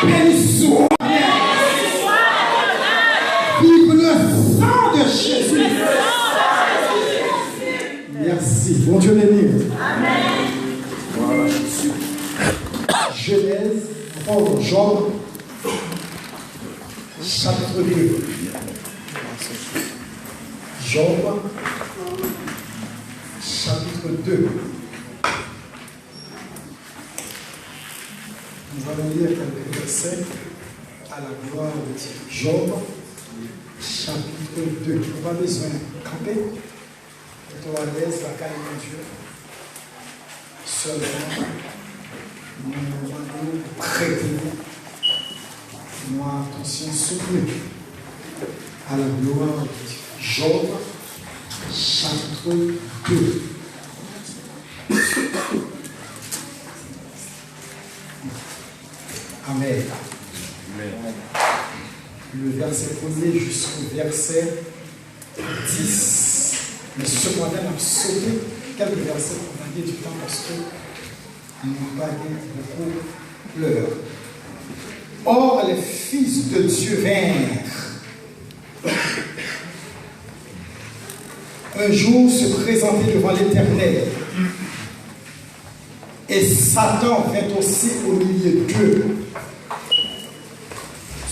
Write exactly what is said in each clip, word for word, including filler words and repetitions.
Béni soit. Vive le sang de Jésus. Merci. Bon Dieu béni. Genèse, pardon, Job, chapitre deux. Job, chapitre deux. Nous allons lire quelques versets à la gloire de Dieu. Job, chapitre deux. Ou pa bezwen kanpe. Mete w alèz lakay Bondye. Sèlman, mwen mande w prete nou yon atansyon souple à la gloire de Dieu. Job, chapitre deux. Amen. Le verset premier jusqu'au verset dix. Men sepandan, n ap sote kèk vèsè pou gagner du temps paske nou pa gen beaucoup lè. Or, les fils de Dieu vinrent un jour se présenter devant l'Éternel. Et Satan vint aussi au milieu d'eux,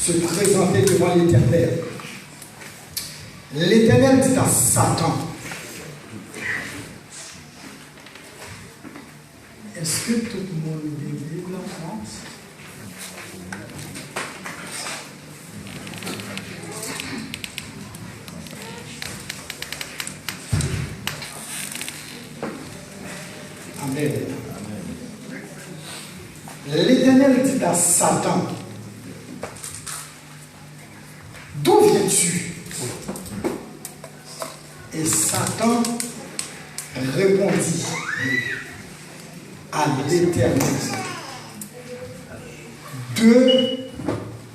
se présenter devant l'Éternel. L'Éternel dit à Satan, èske tout moun gen Bib nan frans? Amen. L'Éternel dit à Satan, d'où viens-tu? Et Satan répondit à l'Éternel de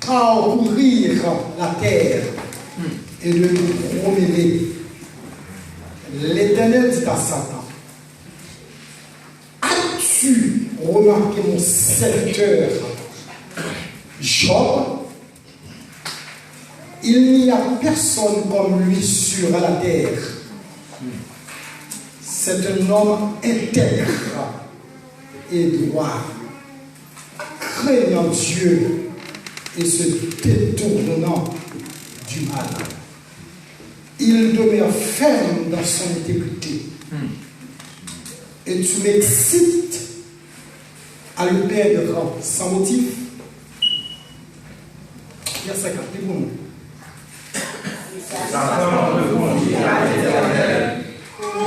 parcourir la terre et de nous promener. L'Éternel dit à Satan, as-tu remarqué mon serviteur Job? Il n'y a personne comme lui sur la terre. C'est un homme intègre et droit, craignant Dieu et se détournant du mal. Il demeure ferme dans son intégrité. Et tu m'excites à le perdre sans motif. Vèsè kat, li pou nou. Satan répondit à l'Éternel,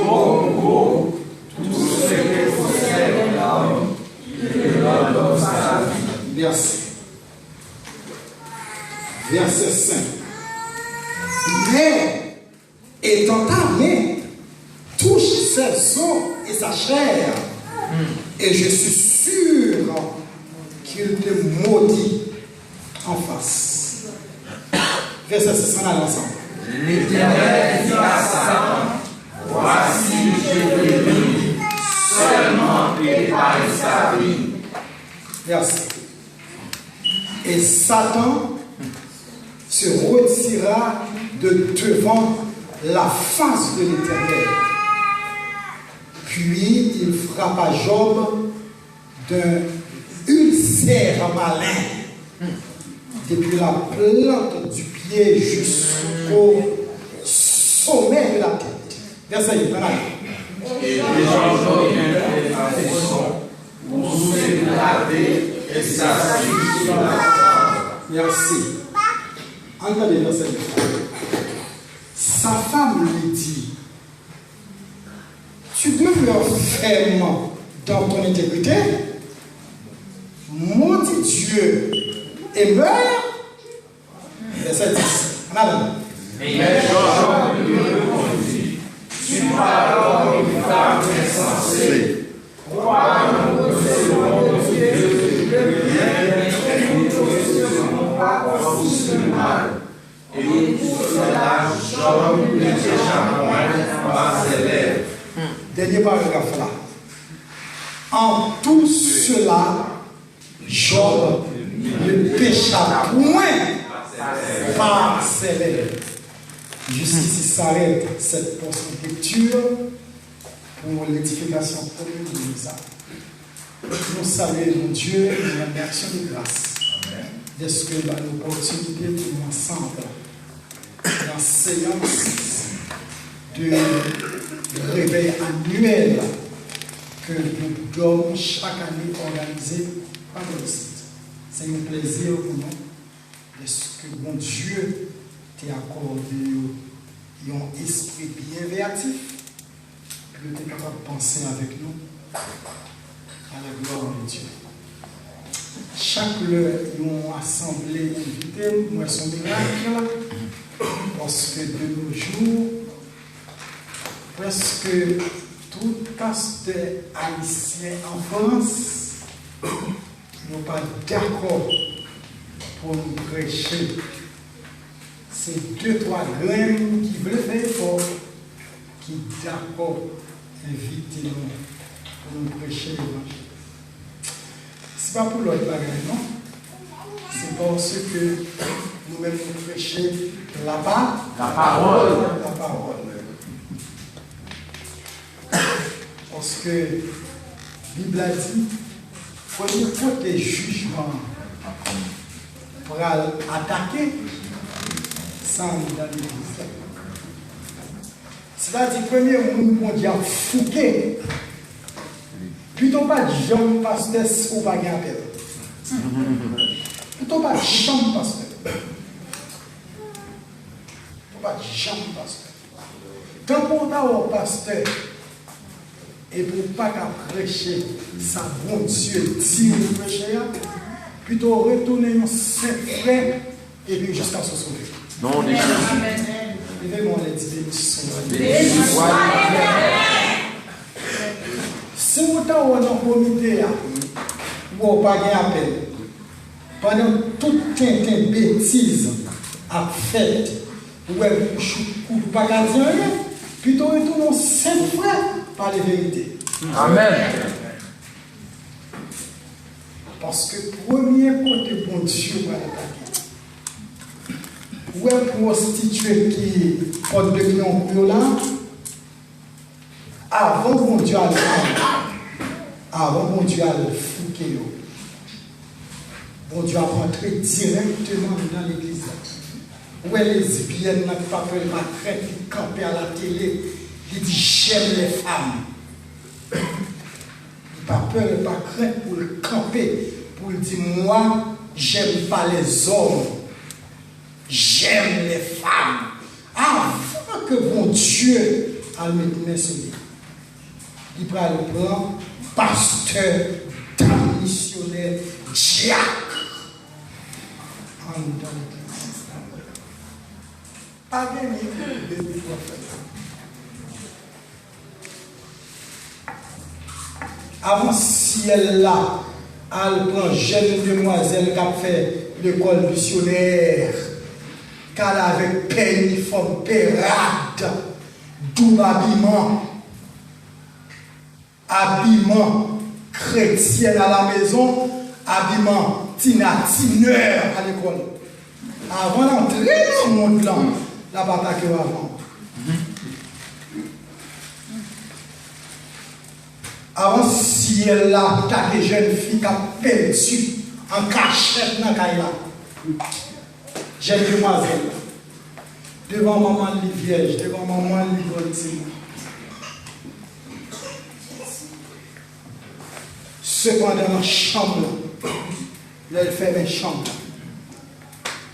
ô Dieu, tout ce que possède l'homme, il lui donne sa vie. Merci. Verset cinq. Mais et tends ta main, touche ses os et sa chair, et je suis sûr qu'il te maudit en face. Vèsè sis, ann ale ansanm. L'Éternel dit à Satan, voici, je t'ai béni, seulement épargne sa vie. Merci. Et Satan se retira de devant la face de l'Éternel. Puis il frappa Job d'un ulcère malin depuis la plante du pied jusqu'au sommet de la tête. Vèsè uit, ann ale. E deja w gen afeksyon pou se pou lave egzasyon sou la tè. Mèsi. Ann tande vèsè uit la. Sa femme lui dit, tu demeures ferme dans ton intégrité, maudis Dieu et meurs. Vèsè dis. Ann ale. Mais Job lui répondit, tu parles comme une femme insensée. Crois-moi, selon Dieu, je te bien, et nous ne serons pas aussi de mal. Et pour cela, Job ne pécha point par ses lèvres. Dènye paragraf la. En tout cela, Job ne chapwen pa sèlèn. Jusqu'ici s'arrête cette portion de lecture pour l'édification commune de nos âmes. Nou salye Bondye, nou remèsye li gras dèske l ba nou opòtinite pou nou ansanm nan seyans de revèy anyèl ke gwoup dòm chak ane òganize pa bò isit. Se yon plezi pou nou dèske Bondye te akòde yo yon espri byenveyatif pou yo te kapab panse avèk nou à la gloire de Dieu. Chak lè yon asanble envite m, m wè se yon mirak, paske de nos jours, prèske tout pastè ayisyen an Frans, yo pa dakò pou nou preche. Se de twa grenn ki vle fè efò, ki dakò envite nou pou nou preche levanjil. Se pa pou lòt bagay, non. Se paske nou menm nou preche la pa-, la pawòl. La pawòl. Paske Bib la di, premye kote jijman pral atake, se anndan legliz la. Sètadi, premye moun Bondye ap fouke, pito w pa t janm pastè si w pa gen apèl. Pito w pa t janm pastè. Pito w pa t janm pastè. Tankou w ta wè w pastè, epi w pa ka preche sa Bondye di w preche a, pito w retounen yon senp frè, epi jiskaske w sove. Non de Jezi. Leve men w anlè, di, beni swa Letènèl. Si w ta wè nan komite a, ou wè w pa gen apèl, pandan tout tenten betiz ap fèt, ou wè bouch ou kou pa ka di anyen, pito w retounen yon senp frè, pale verite. Amèn. Paske premye kote Bondye pral atake, ou wè pwostitye ki pòt de Kriyon Kou yo la, avan Bondye al pran, avan Bondye al fouke yo, Bondye ap antre dirèkteman nan legliz la. Ou wè lesbyèn nan ki pa pè l pa krent, li kanpe alatele, li di, j'aime les femmes. Li pa pè, li pa krent pou l kanpe, pou l di, moi, j'aime pas les hommes, j'aime les femmes. Avan ke Bondye al met men sou li, li pral pran pastè, dam misyonè, dyak anndan legliz. Pa gen ni de pwofèt. Avan syèl la al pran jèn demwazèl k ap fè lekòl misyonè, k al avèk pè inifòm, pè rad, doub abiman, abiman kretyèn alamezon, abiman tina, tinè alekòl. Avan l antre nan mond lan, l ap atake w avan. Avan syèl la atake jèn fi k ap pèdi an kachèt nan kay la. Jèn demwazèl la. Devan manman l, li vyèj. Devan manman l, li grandi. Sepandan, nan chanm lan, lè l fèmen chanm lan,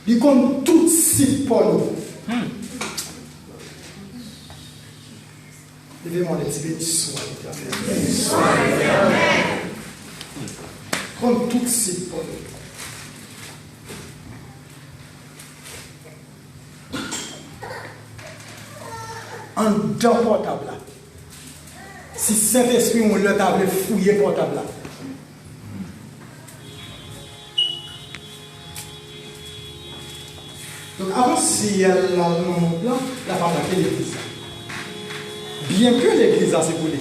li konn tout sit pòno. Leve men w, di, beni swa Letènèl. Konn tout sit pòno. Anndan pòtab la. Si Sentespri yon lè ta vle fouye pòtab la. Donk, avan syèl la al nan mond lan, l ap atake legliz la. Byenke legliz la se pou li.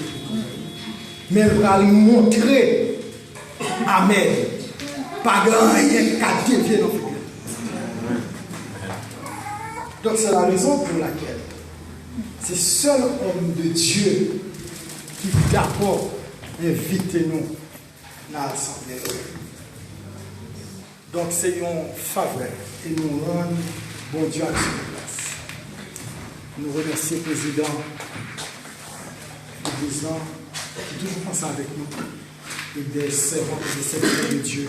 Men l pral montre. Amèn. Pa gen anyen ki ka devye nan figi l. Donk, se la rezon pou lakèl se sèl òm de Dye ki dakò envite nou nan asanble l. Donk, se yon favè e nou rann Bondye aksyon de gras. Nou remèsye prezidan legliz lan ki toujou panse avèk nou, e de sèvant e de sèvitè de Dye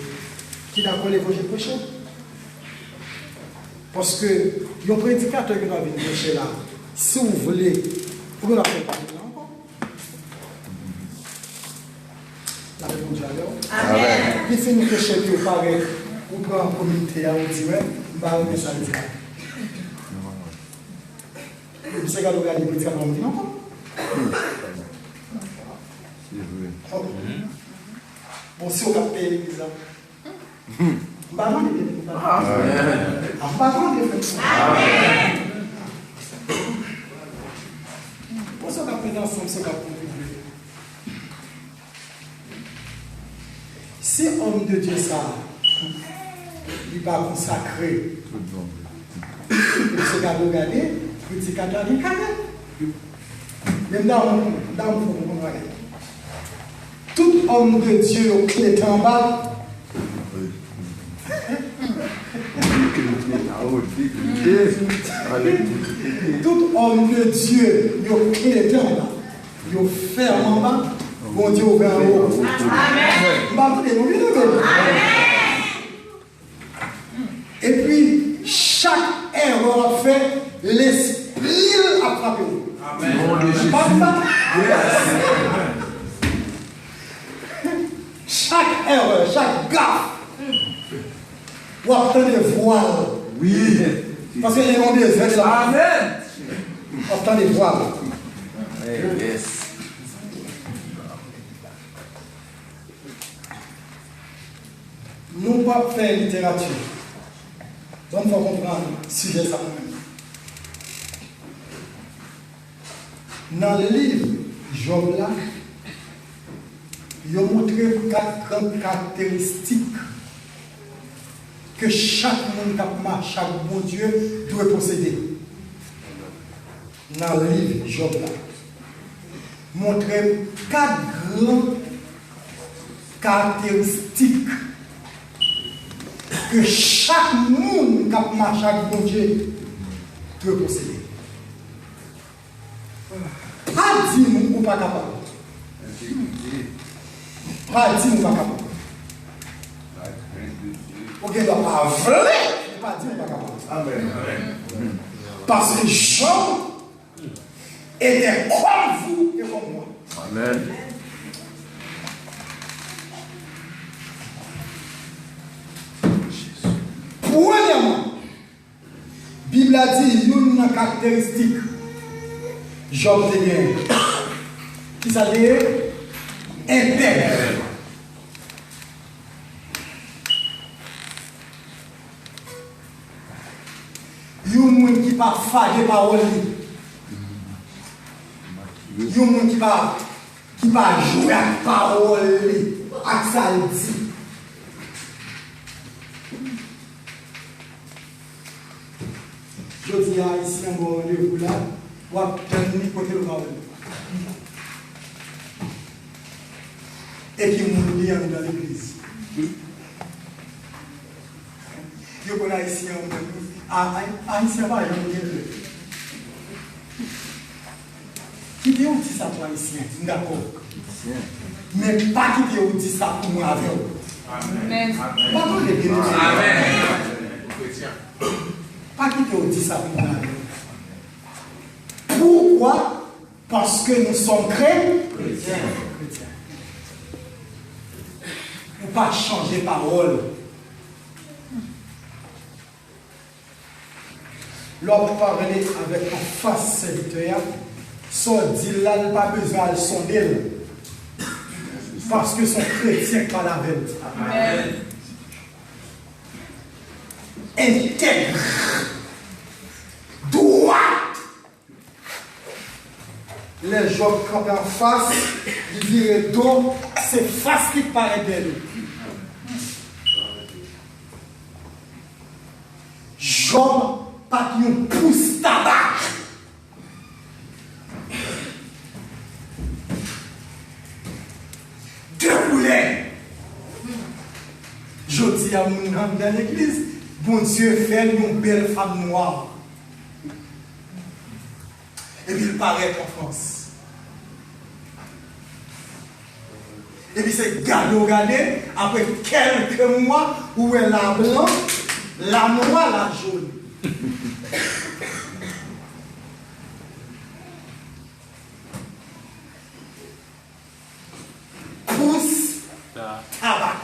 ki dakò levanjil preche. Paske yon predikatè ki ta vin preche la, si w vle, ou gen dwa fè l pa vin la ankò. Lapè Bondye avè w. Amèn. Li fin preche epi ou parèt, ou pran komite a, ou di, wè, m pa renmen sa l di la. Misye gade w gade, predikatè a vin ankò. Se vre. Bon, si w ka peye legliz la. M pa mande byen pou pale. Amèn. M pa mande frè m. Amèn. Bon, sa k ap met ansanm, sa k ap kontribye. Si òm de Dye sa a, li pa konsakre, misye gade w gade, predikatè a gen kare. Men m ta renmen, m ta renmen fè w konprann bagay. Tout òm de Dye yo klete anba. Tout òm de Dye yo klete anba. Yo fèm anba. Bondye ouvè anwo. Amèn. M pa tande nou, li tande. Epi, chak erè w ap fè, lespri l ap frape w. Amèn. Non de Jezi. Pa, pa. Chak erè, chak gaf, w ap tande vwa l. Wi. Paske gen yon dezè la. Amèn. W ap tande vwa l. Yes. Nou p ap fè literati. Ban m fè w konprann sijè sa mwen menm. Nan liv Jòb la, yo montre m kat gran karakteristik ke chak moun k ap mache ak Bondye dwe posede. Nan liv Jòb la, montre m kat gran karakteristik ke chak moun k ap mache ak Bondye dwe posede. Pa di m ou pa kapab. Pa di m ou pa kapab. Ou gen dwa pa vle, men pa di m ou pa kapab. Amèn. Paske Jòb était comme vous et comme moi. Amèn. Premyèman, Bib la di youn nan karakteristik Jòb te genyen. Kisa l te ye? Entèg. Yon moun ki pa fade pawòl li. Yon moun ki pa, ki pa jwe ak pawòl li, ak sa l di. Jodi a, Ayisyen ba w randevou la, w ap tann li kote l pawòl li. E ki moun li anndan legliz. Yo konn Ayisyen an menm. A, Ay-, Ayisyen pa janm gen lè. Kite yo di sa pou Ayisyen, m dakò. Men pa kite yo di sa pou mwen avè w. Amèn. Pa tande byen. Amèn. Pa kite yo di sa pou mwen avè w. Pourquoi? Parce que nous sommes chré-, chrétiens. Ou pa chanje pawòl. Lè w ap pale avèk anfas sèvitè a, sa w di l la, l pa bezwen al sonde l. Paske se yon kretyen k pale avè l. Amèn. Entèg. Dwat. Lè Jòb kanpe anfas, li vire do, se fas li k parèt dèyè li. Jòb pa t yon pous tabak. De koulè. Jodi a, moun nan anndan legliz, Bondye fè l yon bèl fanm nwa. Epi l parèt an Frans. Epi se gade w gade, apre kèlke mwa, ou wè la blan, la nwa, la jòn. Pous tabak.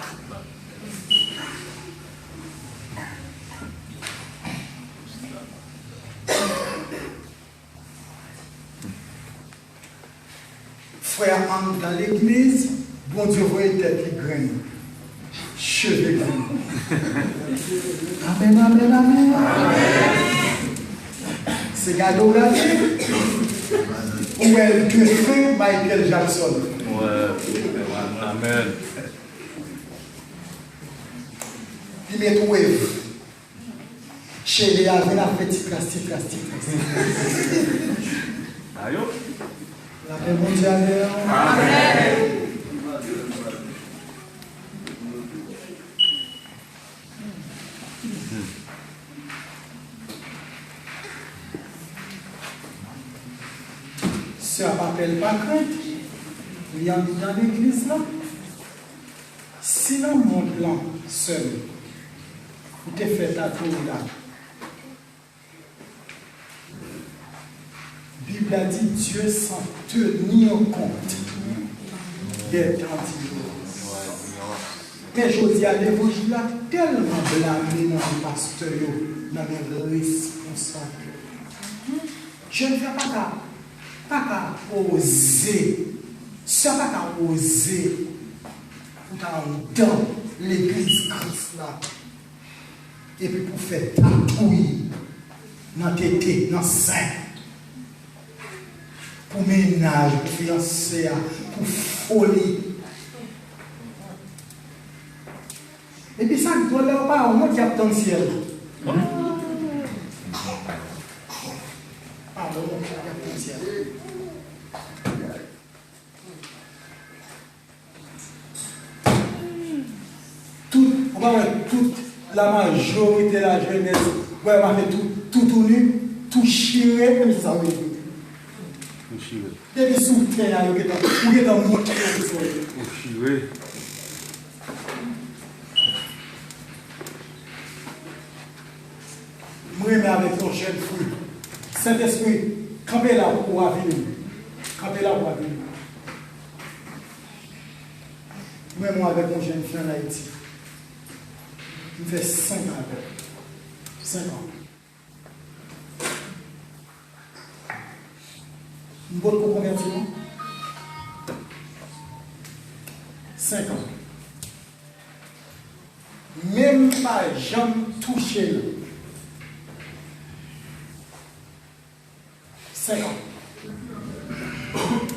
Frè a anndan legliz, Bondye voye tèt li grenn, cheve grenn. Amèn, amèn, amèn. Se gade w gade, ou wè l defen Michael Jackson. Amèn. Li met wave. Cheve a vin ap fè ti kras, ti kras, ti kras. Ayo. Lapè Bondye avè w. Amèn. Sè a pa pè, l pa krent. Li anndan legliz la. Si nan mond lan sèl ou te fè tatouj la, Bib la di, Dieu sans tenir compte des temps d'ignorance. Men jodi a, levanjil la tèlman blame nan men pastè yo, nan men responsab yo. Jèn fi a pa ka, pa ka oze, sè a pa ka oze pou ta anndan legliz Kris la, epi pou fè tatouj nan tete, nan sen, pou mennaj, pou fiyanse a, pou foli. Epi sa k dwòl la, yo pa wont, y ap tann syèl. Pa wont, y ap tann syèl. Tout, ou pa wè tout, la majorite la jenès, ou wè yo mache tou, toutouni, tou chire, menm si sa vle di. Tou chire. Depi sou tè a, yo gentan, ou gentan montre yo sou solèy. Tou chire. M renmen avèk yon jèn fi. Sentespri, kanpe la pou avili m. Kanpe la pou avili m. M renmen avèk yon jèn fi ann Ayiti. M fè senk an avè l. Senk an. M potko konvèti non. Senk an. Men m pa janm touche l. Senk an.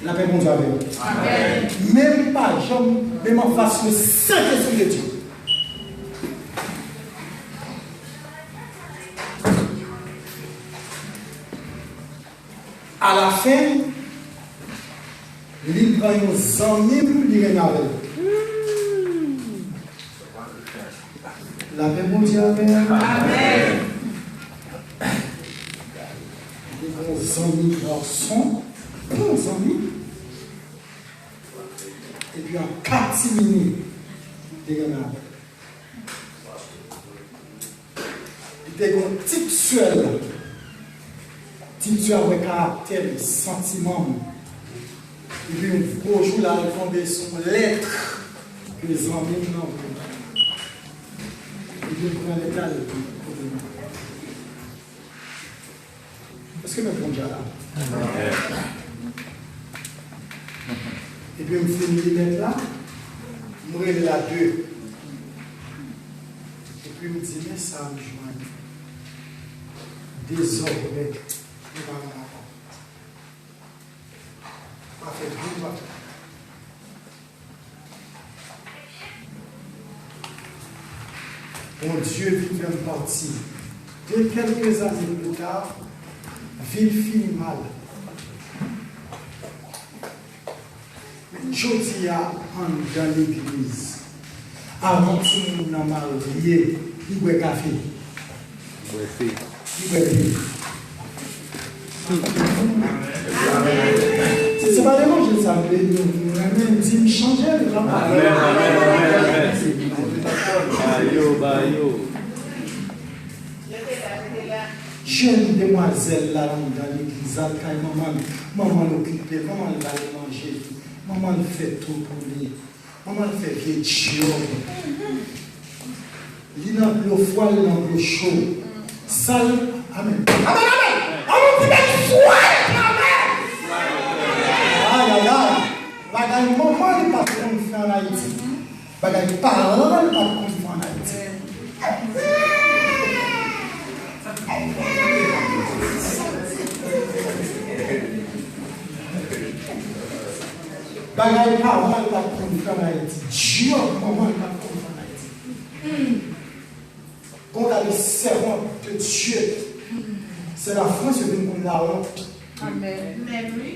Lapè Bondye avè w. Amèn. Men m pa janm, men m anfas le Sentespri de Dye. Alafen, li pran yon zanmi m, li renmen avè l. Lapè Bondye avè w. Amèn. Li pran yon zanmi gason, bon zanmi. Epi an katimini, li renmen avè l. Li te gen yon ti sè l. Ti sè a wè karaktè m, santiman m. Epi yon gwo jou l al tonbe sou yon lèt ke zanmi m nan voye. Epi l pran lèt la, l kote m. Èske nou konn sa la? Epi m fin li lèt la, m rele l a de. Epi m di, men sa m jwenn. Dezòdè, nou pa renmen ankò. Pa fè bri, pa fè. Bondye vin fè m pati De kèlke zane pli ta, vi l fini mal. Men jodi a, anndan legliz, avan timoun nan marye, li bwè kafe. Bwè te. Li bwè te. Se, se pa levanjil sa m vle nou, nou renmen di m chanje l, la. Amèn, amèn, amèn, amèn. Ba yo, ba yo. Jèn demwazèl la anndan legliz, al kay manman l. Manman l okipe l, manman l ba li manje. Manman l fè tou pou li. Manman l fè vye djòb. Li nan dlo fwa, li nan dlo cho. Sa l, amèn. Amèn, amèn. An nou di bèl swa l, amèn. Ay, ay, ay. Bagay manman li pa t konn fè ann Ayiti. Bagay paran l pa t konn fè ann Ayiti. Bagay paran l pa t konn fè ann Ayiti. Djòb manman l pa t konn fè ann Ayiti. Quant à les servantes de Dieu, c'est la France qui vient pour la honte. Amèn. Amèn, wi.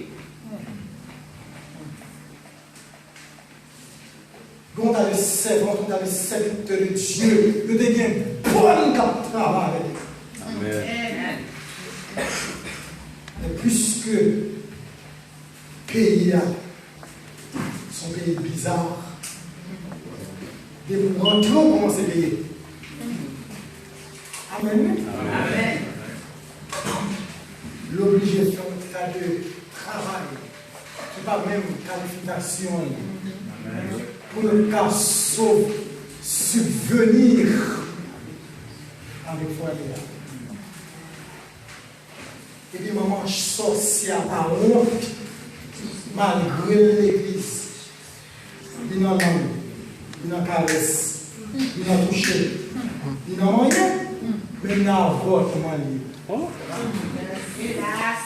Quant à les servantes, quant à les serviteurs de Dieu, yo te gen bòn k ap travay avèk yo. Amèn. Men piske peyi a se yon peyi biza, depi w rantre, w kòmanse peye. Amèn, wi. Amèn. L oblije fè yon ta de travay ki pa menm kalifikasyon l pou l ka sou-, sibveni avèk fwaye a. Epi manman sòsyè a pa wont, malgre l legliz, li nan lang, li nan karès, li nan touche, li nan manyen, men nan avòtman li ye. Elas!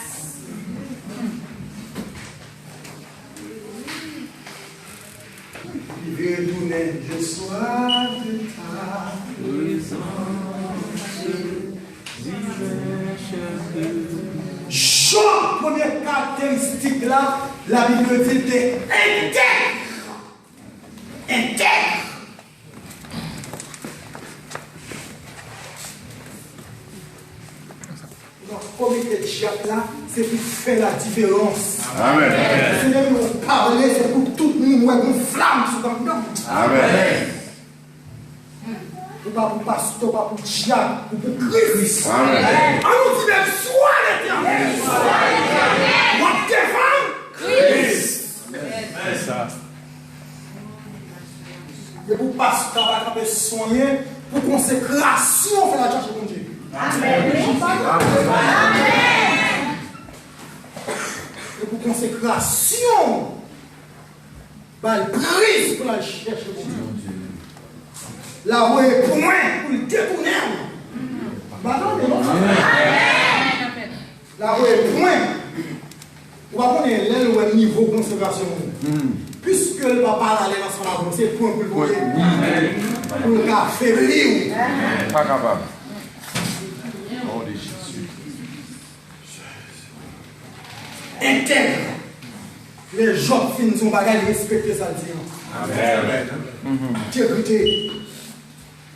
Li vire tounen, je soif de ta présence, divin chercheur. Jòb, premye karakteristik la, Labib yo di l te entèg. Entèg. Donk, komite dyab la, se pou fè ladiferans. Amèn. Se depi ou pa vle, se pou tout moun wè gon flam sou kòm nou. Amèn. Ou pa pou pastè, ou pa pou dyab, ou pou Kris. Amèn. An nou di, bèl swa Letènèl. W ap defann Kris. Se sa. E pou pastè pa kanpe sonye pou konsekrasyon fè l al chache Bondye. Amèn. E pou konsekrasyon ba l priz pou l al chèche Bondye. L a voye pwen pou l detounen w. Ba tande non. L a voye pwen. Ou pa konnen lè l wè nivo konsantrasyon w. Piske l pa paralèl ansanm avè w, se pwen pou l voye. Pou l ka afebli w. Pa kapab. O non de Jezi. Entèg. Lè Jòb fin di yon bagay, li respekte sa l di an. Amèn. Entegrite.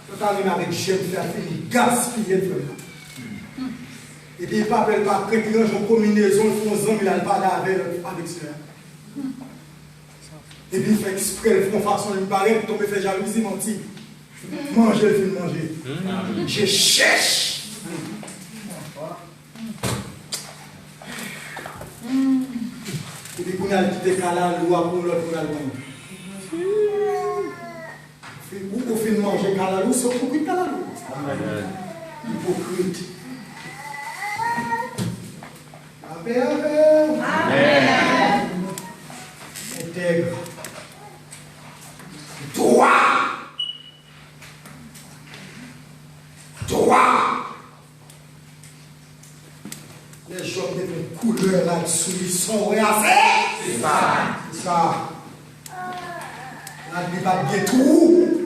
Yo ta renmen avèk jèn fi a fin gaspiye l frè m nan. Epi li pa pè, li pa krent, li ranje yon konbinezon, li fè yon zanmi la, li pale avè l, avèk sè a. Epi li fè eksprè, li fè yon fason, li parèt, li tonbe fè jalouzi, manti. Manje, li fin manje. Je cherche. Epi kounye a, li kite kalalou a pou lòt moun al pran. Ou, ou fin manje kalalou, se ou ki kalalou. Ipokrit. Lapè avè w. Entèg. Dwa. Dwa. Lè Jòb mete yon koulè la sou li, sa w wè a, se sa. Se sa. La li pa t gen twou.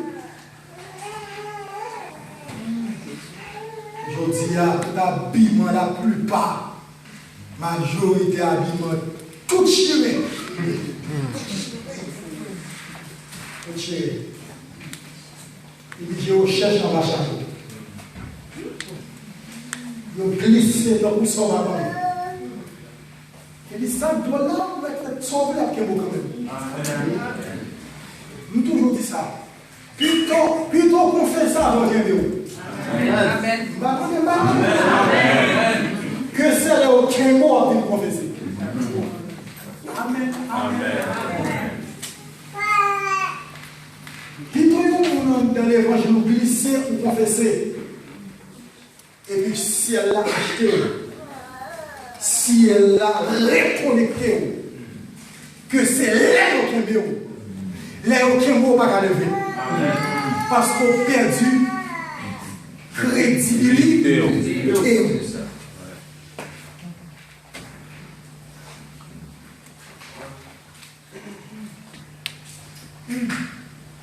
Jodi a, tout abiman, laplipa, majorite abiman, tout chire. Tout chire. Li di, yo chèche anba chapo. Yo glise tankou sa w pa konnen. Epi sa k dwòl la, ou mèt fè sa w vle, l ap kenbe w kanmenm. M toujou di sa. Pito, pito w konfese avan yo kenbe w. Amèn. M pa konnen, m pa konnen. Ke se lè yo kenbe w w ap vin konfese. Amèn. Amèn. Pito yon moun anndan levanjil ou glise ou konfese. Epi syèl la achte w. Syèl la rekonekte w. Ke se lè yo kenbe w. Lè yo kenbe w, ou pa ka leve. Paske w pèdi kredibilite w.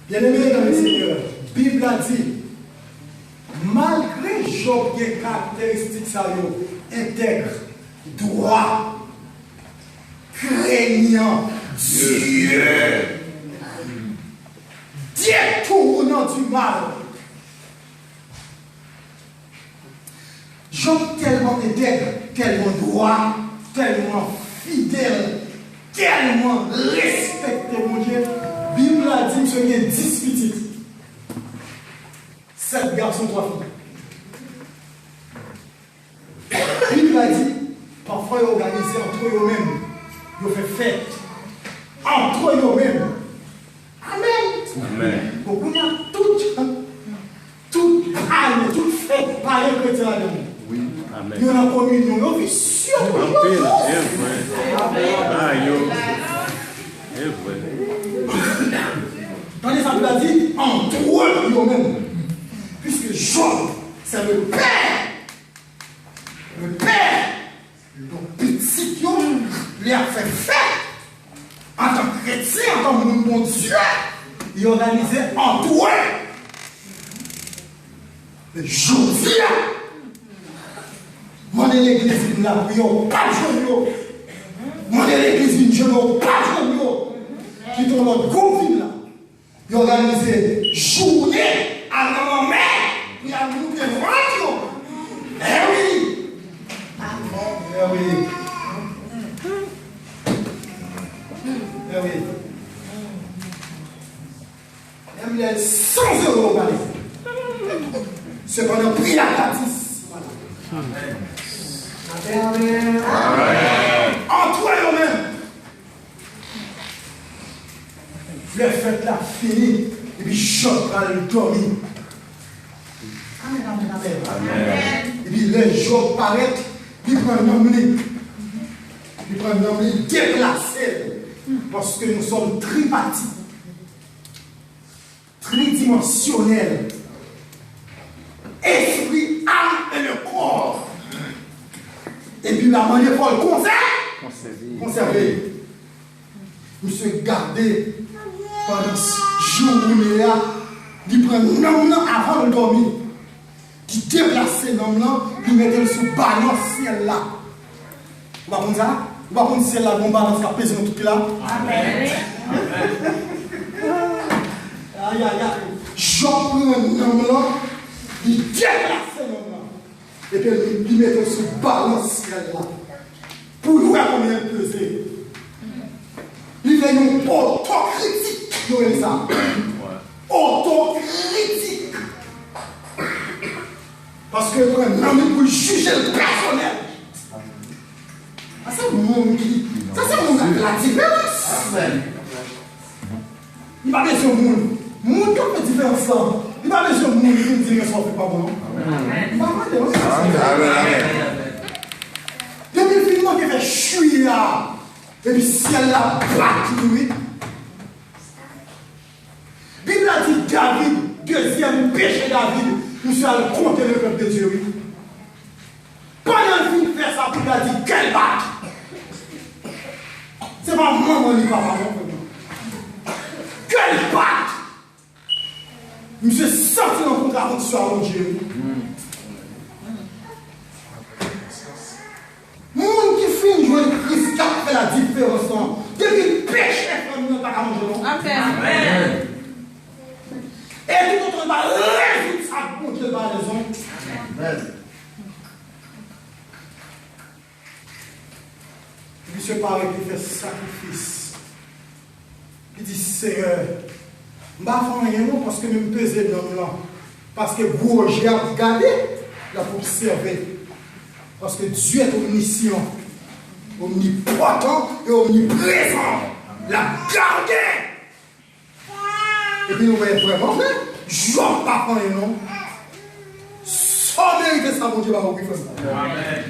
Byeneme nan le Senyè, Bib la di, malgre Jòb gen karakteristik sa yo, entèg, dwa, krenyan Dye, detournan du mal. Jòb tèlman entèg, tèlman dwa, tèlman fidèl, tèlman respekte Bondye, Bib la di misye gen dis pitit. Sèt gason, twa fi. Bib la di, pafwa yo òganize antre yo menm, yo fè fèt antre yo menm. Amèn. Amèn. Bon, kounye a, tout, tout ane, tout fèt payen kretyen ladan. Wi. Amèn. Yo nan kominyon, yo visye. Anpil, e vre. Ba yo. E vre. Tande sa Bib la di, antre yo menm. Puisque Job, c'est le père, le père Donk, pitit yo, lè y ap fè fèt, antan k kretyen, antan k moun Bondye, yo òganize antre. Men jodi a, mande legliz vin lapriyè, ou p ap jwenn yo. Mande legliz vin jene, ou p ap jwenn yo. Kite yon lòt gwoup vin la. Yo òganize jounen al nan lanmè pou y al moute vant yo. Ewi! Ewi! Ewi! Menm lè l san euro yo pale. Sepandan, pri a gratis. Amèn. Amèn. Antre yo menm. Lè fèt la fini, epi Jòb pral dòmi. Amèn, amèn, amèn. Epi lè Jòb parèt, li pran nanm li. Li pran nanm li, deplase l. Paske nous sommes tripartites. Tridimansyonèl, espri, am e le kò. Epi la mande Pòl konsè-, konsève. Misye gade pandan jou boule a, li pran nanm nan avan l dòmi. Li deplase nanm lan, li mete l sou balans syèl la. Ou pa konn sa? Ou pa konn syèl la gon balans k ap peze nou tout ki la? Amèn. Ayayay. Jòb pran nanm lan, li deplase nanm lan. Epi li, li mete l sou balans syèl la. Pou l wè konbyen l peze. Li fè yon otokritik, yo rele sa. Otokritik. Paske l pran nanm li pou l jije l pèsonèl. Sa se moun ki, sa se moun k ap fè ladiferans. Li pa bezwen moun. Moun k ap fè diferans lan, li pa bezwen moun ki vin di l sa w fè pa bon, non. M pa mande, non. Depi l fin manke fè chwi a, epi syèl la bat li, wi. Bib la di David, dezyèm peche David, misye al konte le pèp de Dye, wi. Pandan l fin fè sa, Bib la di kè l bat. Se pa manman li, papa, non, frè mwen. Kè l bat. Misye santi l an kontradiksyon ak Bondye, wi. la diferans lan. Depi peche fanmi an pa ka manje non. Amèn. E tout otan l pa rezoud sa Bondye pa rezon. Amèn. Misye pare pou fè sakrifis. Li di, Senyè, m pa fè anyen non, paske menm peze nanm lan. Paske gwo je ap gade, l ap obsève. Paske Dye omnisyan, omnipotan e omniprezan, l ap gade. Epi nou wè vrèman vre, Jòb pa fè anyen non. Sa w merite sa Bondye ba ou wi frè m. Amèn.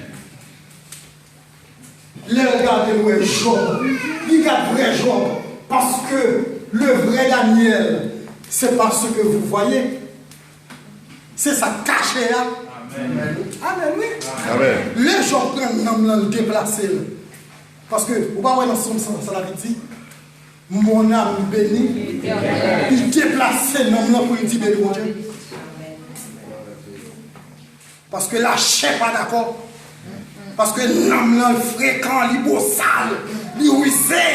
Lè l gade l wè Jòb, li gad vrè Jòb, paske le vrai Daniel, c'est pas ce que vous voyez, c'est sa k kache a. Amèn. Amèn wi. Amèn. Lè Jòb pran nanm lan, l deplase l. Paske ou pa wè nan Sòm sa, sa David di, Mon âme bénit. Li deplase nanm lan pou li di beni Bondye. Paske lachè pa dakò. Paske nanm lan frekan, li bosal, li rize,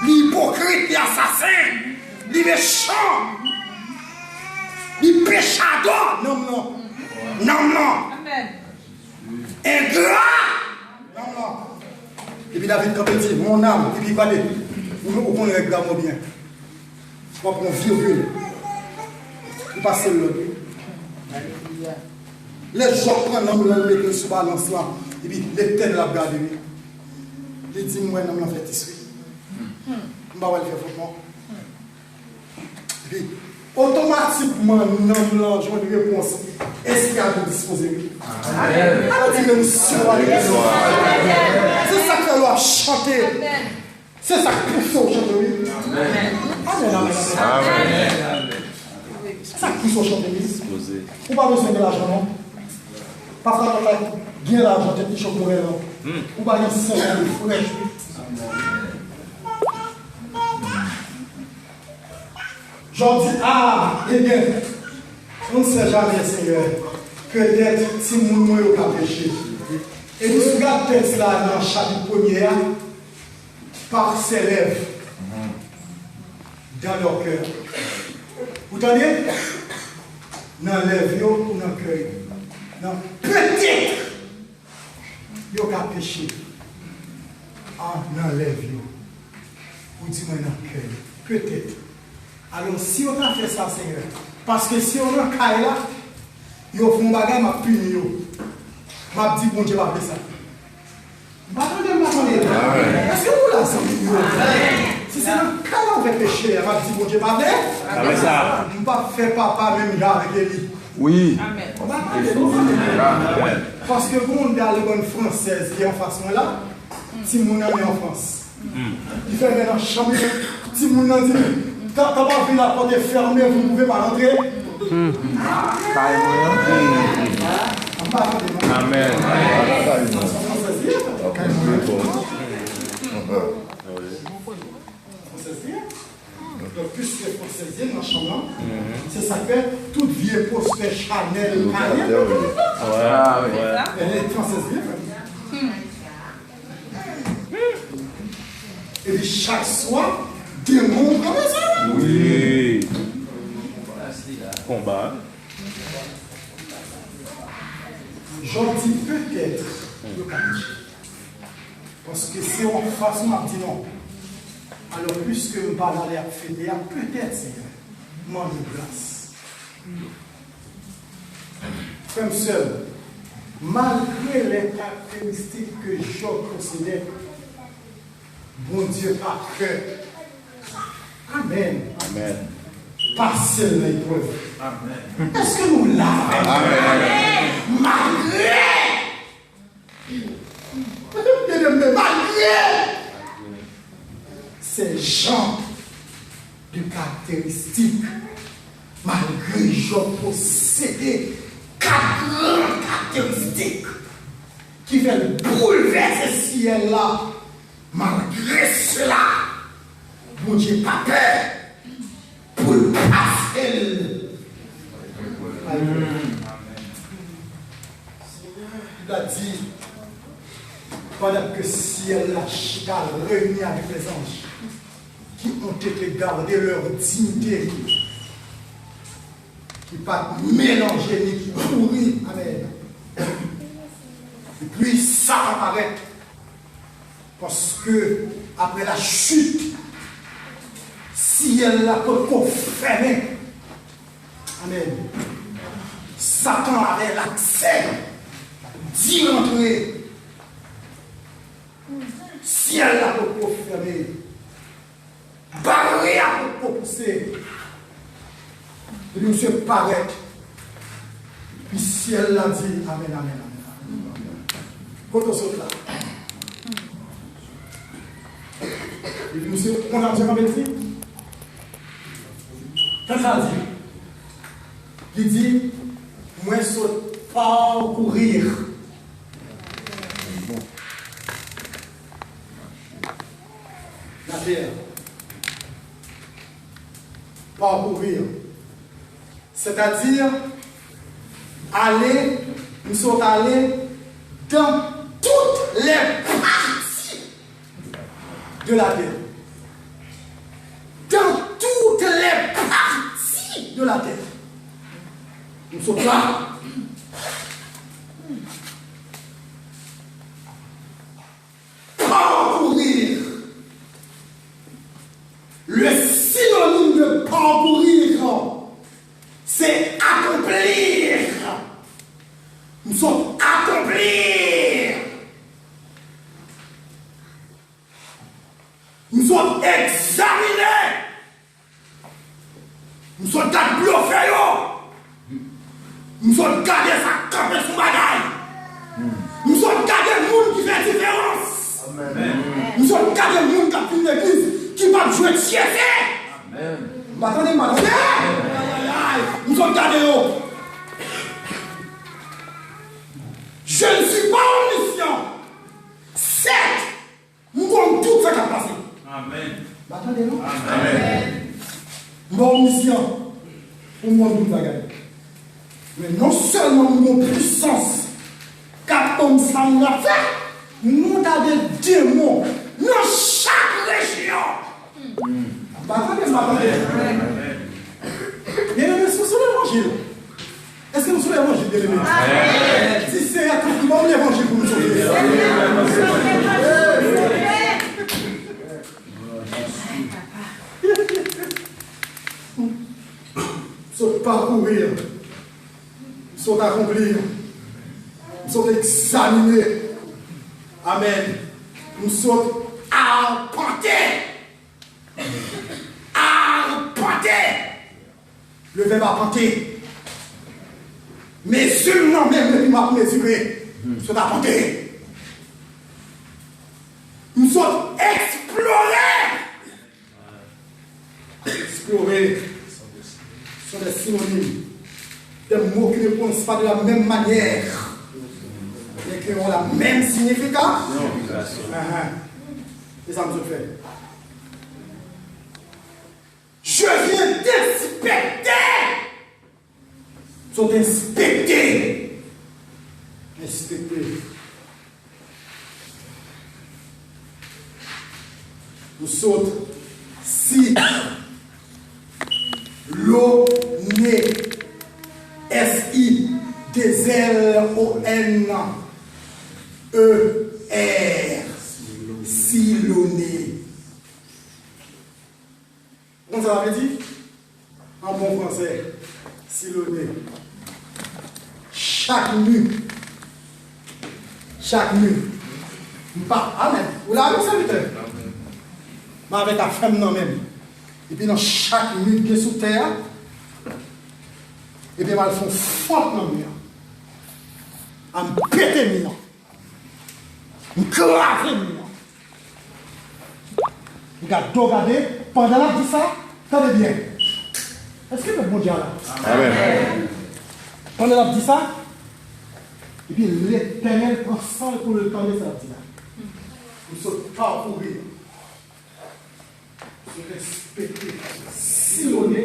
li ipokrit, li asasen, li mechan, li pechadò, nanm lan. Nanm lan. Engra. Nanm lan. Epi David kanpe di, Mon âme, epi gade, ou, ou konn règ la mò byen. W ap pran virgil. Ou pase l lòd wi. Lè Jòb pran nanm lan, l mete l sou balans lan, epi Letènèl ap gade wi. Li di, M wè nanm lan fè tis wi. M pa wè l fè fòt non. Epi, otomatikman, nanm lan jwenn repons. Espri a vin dispoze wi. Amèn. Alò di menm si w ale. Se sa k fè lè w ap chante. Se sa k pouse w chante wi. Amèn, amèn, amèn. Se sa k pouse w chante wi. Ou pa bezwen gen lajan non. Pafwa lòt la gen lajan, tèt li cho koulè lan. Ou pa gen senk goud frèch wi. Jòb di, a, ebyen, on ne sait jamais, Senyè, petèt timoun mwen yo ka peche. Epi si w gad tèks la nan chapit premye a, par ses lèvres, dans leur cœur. Ou tande? Nan lèv yo ou nan kè yo. Nan petèt. Yo ka peche an nan lèv yo. Ou di mwen nan kè yo. Petèt. Alò, si yo ta fè sa, Senyè, paske si yo nan kay la, yo fè yon bagay, m ap pini yo. M ap di Bondye pa vle sa. M pa tande, m pa tande. Èske nou la, zanmi yo? Si se nan kay la ou fè peche a, m ap di Bondye pa vle. M p ap fè papa menm jan avèk Eli. Wi. Amèn. Ou pa tande, nou tande. Amèn. Paske gon dal bann fransèz ki anfas mwen la, timoun nan men an Frans. Li fèmen nan chanm li, timoun nan di, ta, ta pa vin la porte fèmen, vous ne pouvez pas rentrer. Kay mwen an. An pa tande, non? Amèn. Fransèz li ye. Kay mwen an. Fransèz li ye. Donk, piske fransèz ye nan chanm lan, se sa k fè tout vye postè Chanel, Kanye, e fransèz ye, frè m. Epi chak swa, demon pran mezon. Wi. Konba. Jòb di petèt, yo ka mache. Paske se yon fason m ap di non. Alò, piske m pa nan lè y ap fete a, petèt, Senyè, mande w gras. Frè m, sè m, malgre lè karakteristik ke Jòb posede, Bondye pa pè. Amèn. Amèn. Pase l nan eprèv. Amèn. Èske nou la avè m? Amèn. Malgre Byeneme, malgre se jan de karakteristik, malgre Jòb posede kat gran karakteristik ki fè l boulvèse syèl la, malgre sela, Bondye pa pè pou l pase l. Bib la di, Pendant que ciel-là chita réuni avec les anges qui ont été gardés leur dignité, qui pas mélangé ni pourri. Amen. Et puis ça apparaît, parce que après la chute, ciel-là peut confirmer. Amen. Satan avait l'accès d'y rentrer. Syèl la potko fèmen. Barè a potko pouse. Epi misye parèt. Epi syèl la di, amèn, amèn, amèn, amèn. Kote w sot la? Epi misye konn ap di, di, sa sa di? Li di, mwen sot parcourir la terre. Parcourir. C'est-à-dire, aller, m sot ale dans toutes les parties de la terre. Dans toutes les parties de la terre. M sot la. Parcourir. Le synonyme de parcourir, c'est accomplir. M sot akonpli. M sot egzamine. M sot gad blofè yo. M sot gade sa k kanpe sou bagay. M sot gade moun ki fè diferans. M sot gade moun k ap vin legliz, ki p ap jwe tyese. M pa tande, m pa tande. Ayayay. M sot gade yo. Je ne suis pas omniscient. Certes, m konn tout sa k ap pase. Amèn. M pa tande, non? Amèn. M pa omnisyan pou m konn tout bagay. Men non sèlman m gon pwisans k ap ban m sa m ap fè, m gon ta de demon nan chak rejyon. M pa tande, m pa tande. Byeneme, si w sou levanjil, èske nou sou levanjil, byeneme? Amèn. Di, Senyè, tanpri, ban m levanjil pou m sove. M sot parcourir. M sot accomplir. M sot examiner. Amèn. M sot arpenter. Arpenter. Le verbe arpenter. Mezi m nan men m epi m ap mezire. M sot apante. M sot eksplore. Eksplore. Ce sont des synonymes. Des mots qui ne prononcent pas de la même manière, mais qui ont la même signification. Ahan. Se sa m sot fè. Je viens d'inspecter. Sot enspekte. Enspekte. Nou sot si lo ne. S I de zèl O N E R. Silone. Ou konn sa sa vle di? An bon fransè, silone. Chak ni, chak ni, m pa, amèn. Ou la avè m, sèvitè? M avèk afè m nan men m. Epi nan chak ni ki gen sou tè a, epi m al fè yon fòt nan mi an. A m pete mi an. M kraze mi an. M gade do gade, pandan l ap di sa, tande byen. Èske pèp Bondye a la? Amèn. Pandan l ap di sa, epi Letènèl pran san l pou l tande sa l ap di la. M sot pa kouri. M sot respekte, silone.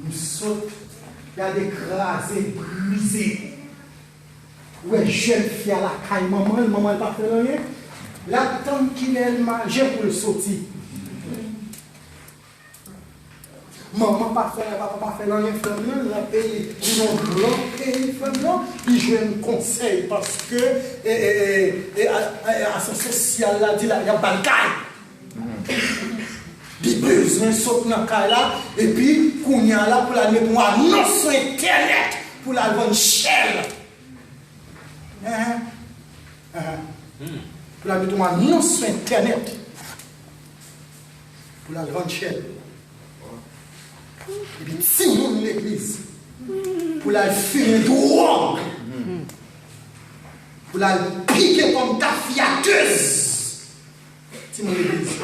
M sot gade kraze, brize. Ou wè jèn fi a lakay manman l, manman l pa fè l anyen. L ap tann kilè l manje pou l soti. Manman pa fè, papa pa fè l anyen, frè m nan, l ap peye, li nan gran peyi, frè m nan, li jwenn konsèy paske e, e, e, e, a- a- asè sosyal la di la, y ap ba l kay. Li bezwen sot nan kay la, epi kounye a la pou l al met yon anons sou entènèt pou l al vann chè l. Enhen. Enhen. Pou l al met yon anons sou entènèt pou l al vann chè l. Epi timoun legliz pou l al fimen dwòg, pou l al pike kòm tafyatèz. Timoun legliz.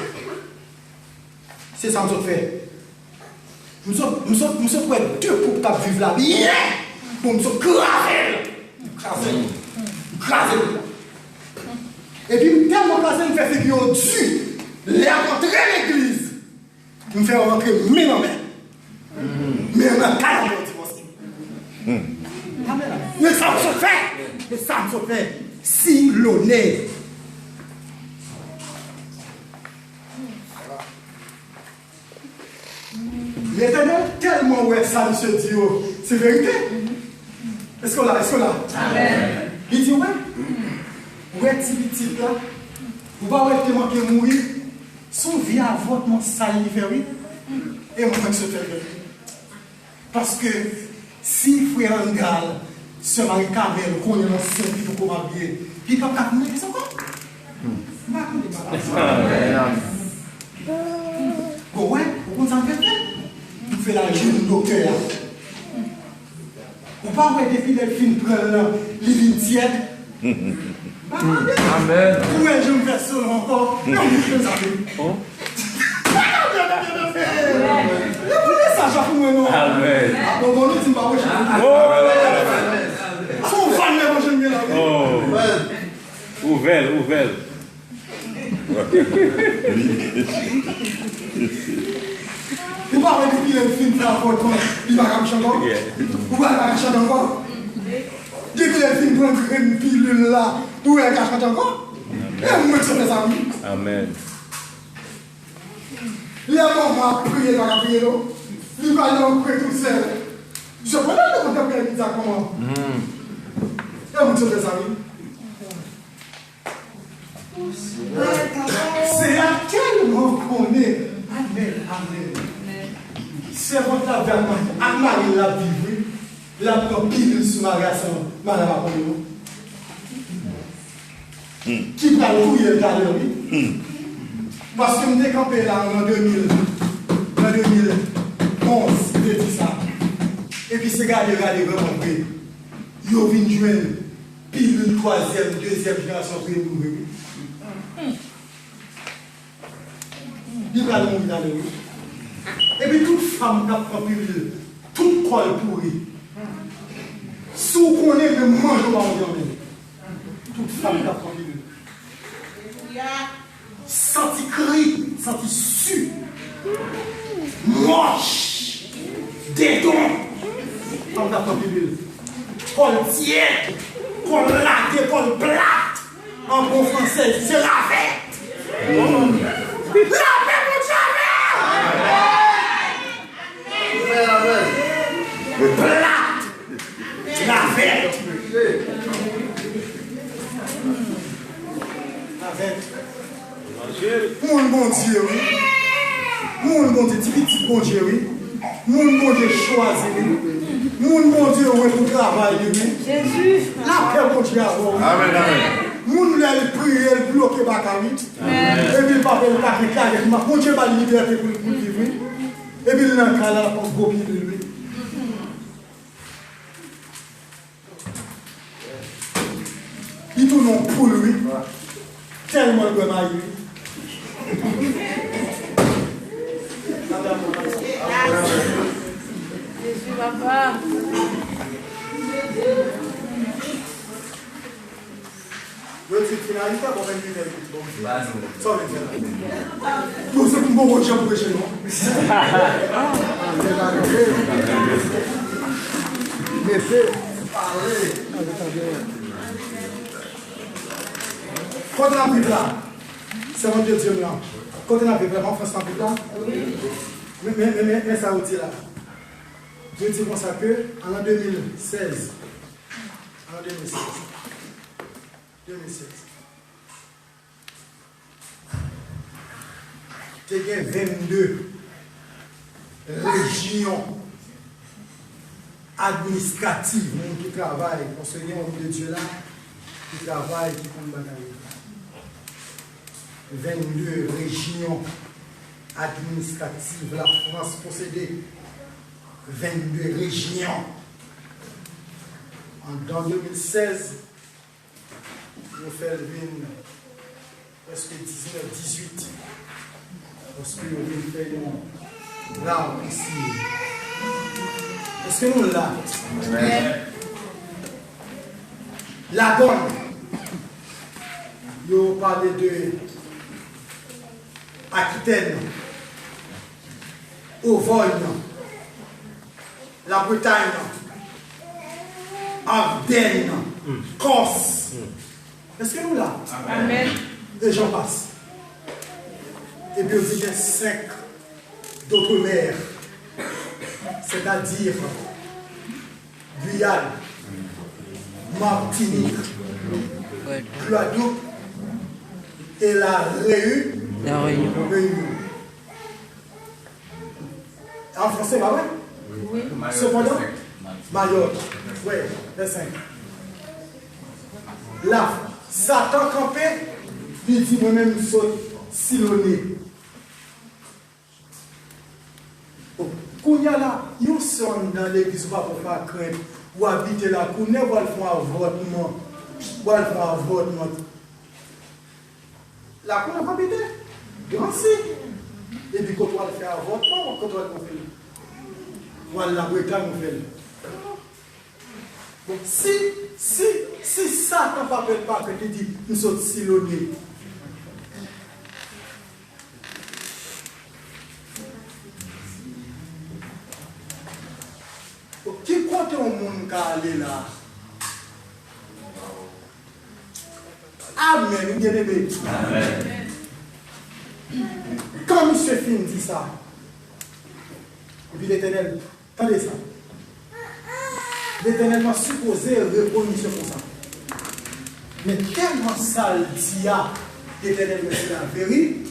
Se sa m sot fè. M sot, m sot, m sot wè de koup k ap viv la byen. Bon, m sot kraze l. M kraze l. M kraze l. Epi m tèlman kraze l, m fè figi yo di. Lè y ap antre legliz, m fè yo rantre men nan men. Men yo nan kay anba yon ti pòs. Men sa m sot fè. Men sa m sot fè. Si lonè. Letènèl tèlman wè sa misye di yo, se verite. Èske w la? Èske w la? Amèn. Li di, wè, wè ti pitit la, ou pa wè l te manke mouri? Se yon vye avòtman sal li fè, wi. E mwen menm se fè l. Paske si frè Andal, sè Mari Kamèl konnen l ansent, li poko marye, li p ap ka konnen sa ankò. M pa konnen bagay sa. Bon, wè, ou konn sa m fè fè? M fè l al jwenn doktè a. Ou pa wè depi lè l fin pran l lan, li vin tyèd? Amèn. Ou wè jan m fè solo ankò? Nan bouch mezanmi. Li pa mesaj la pou mwen non. Amèn. Abandone di m pa wè jan. Oh. Se yon van levanjil m gen la wi. Oh. Ouvè l, ouvè l. Ou pa wè depi lè l fin fè avòtman, li pa ka kouche ankò? Ou pa ka chante ankò? Depi lè l fin pran grenn pilil la, ou wè l ka chante ankò? E mwen ki sot fè sa wi. Amèn. Lè manman ap priye, l pa ka priye non. Li pale yon pre tou sèl. Sepandan, nou konn ap priye li di a kòman? E mwen ki sot fè sa wi. Seyè a tèlman konnen. Amèn, amèn. Sèvant la ap viv ak mari, ak mari l ap viv wi. L ap pran pilil sou mari a san mari a pa konnen non. Ki pral touye l talè wi. Paske m te kanpe la nan de mil, nan de mil onz, m te di sa. Epi se gade, gade vrèman vre. Yo vin jwenn pilil twazyèm, dezyèm jenerasyon premye wi. Li pral mouri talè wi. Epi tout fanm k ap pran pilil, tout kò l pouri. Si w konnen menm manje w pa manje anmenn. Tout fanm k ap pran pilil. Santi kri, santi si. Mòch. Dedon. Fanm k ap pran pilil. Kò l tyèd. Kò l lage, kò l plat. An bon fransè, se ravèt. Lapè Bondye avè w. Plat. Ravèt. Ravèt. Moun Bondye wi. Moun Bondye, ti pitit Bondye wi. Moun Bondye chwazi wi. Moun Bondye wè pou travay li wi. Lapè Bondye avè w wi. Amèn, amèn. Moun lè l priye, l bloke baka wi. Epi l pa fè l pa gen kay, epi Bondye ba l libète pou l, pou l viv wi. Epi l nan kay la, l ap pran gwo pilil wi. Li tounen yon poul wi. Tèlman l bwè mayi wi. Jezi papa. Yo di finalite bon men li menm. Sa w vle di la? Yo se pou bon Bondye pou preche non. Mete pale. Kote n ap viv la? Sèvant de Dye m nan. Kote n ap viv la? Pa an Frans n ap viv la? Men, men, men, men, men sa yo di la. Yo di konsa ke an lan de mil sèz, an lan de mil sèz, de mil sèz, te gen vennde rejyon administrativ, moun ki travay, paske gen yon de Dye la, ki travay, ki konn bagay yo. Vennde rejyon administrativ, Lafrans posede vennde rejyon. An, an de mil sèz, yo fè l vin prèske diznèf, dizuit. Paske yo vin fè yon raccourci. Èske nou la? Amèn. Ladòn, yo pale de Akitèn, Ovòy, Labretay, Avdèn, Kòs. Èske nou la? Amèn. E jan pas. Epi yo di gen senk d'outre-mer, sètadi Guyane, Martinique, Guadeloupe et La Réu-, La Réunion. Réunion. An franse, pa vre? Wi. Sepandan, Mayòt, wi, lè senk. La, Satan kanpe, li di, "Mwen menm, m sot Silone." Bon, kounye a la, yon sè anndan legliz ou pa pran pa krent, ou abite la, kounye a w al fè yon avòtman, w al fè yon avòtman. Lakou n ap abite, gransi. Epi kote w al fè avòtman, kote w al fè l? W al Labretay, w fè l. Bon, si, si, si Satan pa pè, pa pè, li di, "M sot Silone." Bon, ki kote yon moun ka ale la? Amèn, wi, byeneme. Amèn. Kan misye fin di sa, epi Letènèl, tande sa. Letènèl pa sipoze reponn misye konsa. Men tèlman sa l di a, Letènèl wè se laveri-,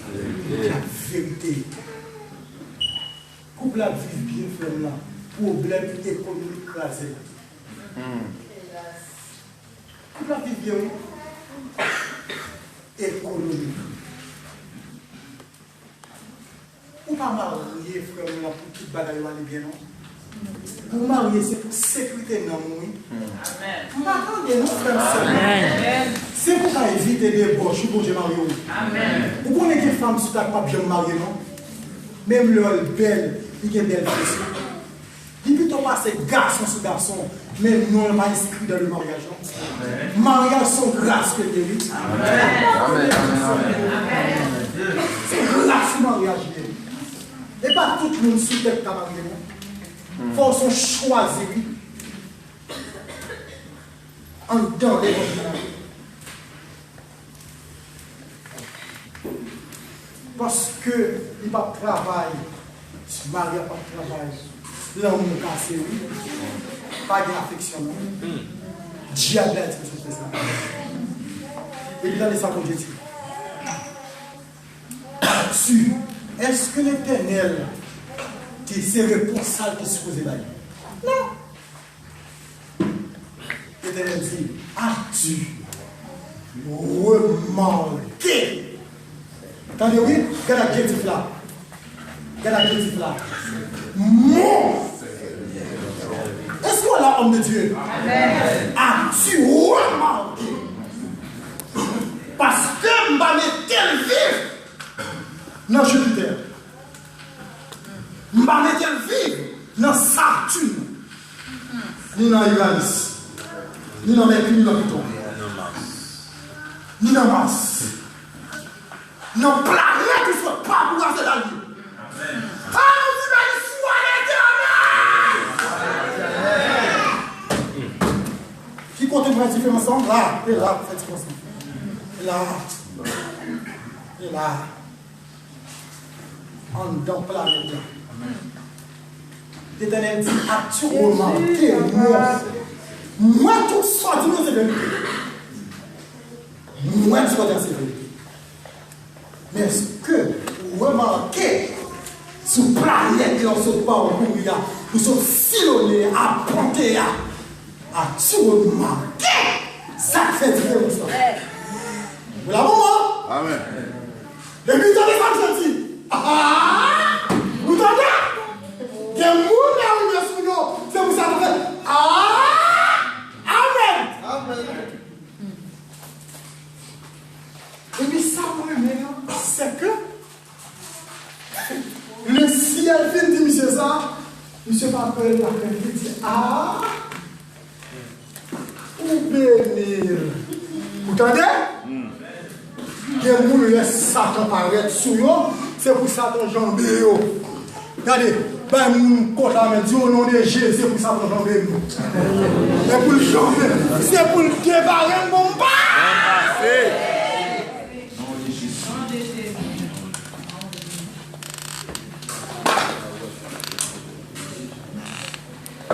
laverite. Koup la ap viv byen, frè m nan. Pwoblèm ekonomik kraze l. Koup la ap viv byen, wi. Ekonomik. Ou pa marye, frè m nan, pou tout bagay yo ale byen, non. Ou marye, se pou sekirite nanm ou, wi. M pa tande, non, frè m, sè m. Amèn. Se pou ka evite debòch, wi, Bondye marye w. Amèn. Ou konnen gen fanm sou tè k p ap janm marye, non. Menm lè l bèl, li gen bèl fes, wi. Li pito pase gason sou gason, men non l pa enskri dan le maryaj, non. Maryaj se yon gras ke l ye, wi. Amèn, amèn, amèn. Se gras maryaj li ye. E pa tout moun sou tè k ka marye, non. Fò w se yon chwazi, wi. Anndan levanjil la. Paske li p ap travay, mari a p ap travay, lanmou kase, wi. Pa gen afeksyon, non. Dyab la di konsa fè sa. Epi tande sa Bondye di. As-tu, èske Letènèl te, se repons sa l te sipoze bay? Non. Letènèl di, as-tu remarqué? Tande wi, gade adjektif la. Gade adjektif la. Mon. Èske w la, homme de Dieu? Amèn. As-tu remarqué? Paske m pa mete l viv nan Jupiter. M pa mete l viv nan Saturne, ni nan Uranus, ni nan Mèkiri, ni nan Pliton, ni nan Mars. Nan planèt ou sot pa pou raze la li. An nou di bèl istwa Letènèl! Ki kote m fè diferans lan? La, e la, fè diferans lan. La. E la, anndan planèt la. Letènèl di, atyèlman, demon, mwen, tout sa w di mwen se verite. Mwen, tout sa w di a se verite. Men èske ou remake sou planèt la w sot pakouri a, ou sot silone, apante a, atyèlman, sa k fè diferans la? Ou la pou mwen? Amèn. Depi w tande sa misye di, ah! Ou tande? Gen moun la rive sou yo, se pou sa nou fè, ah! Amèn! Amèn. Epi sa mwen renmen an, se ke le syèl fin di misye sa, misye pa pè, li pa pè, li di, ah! Ou beni l. Ou tande? Gen moun lè Satan parèt sou yo, se pou Satan janbe yo. Gade, bay moun kòd la men, di o non de Jezi pou Satan janbe nou. E pou l janbe, se pou l devare l, bon pa!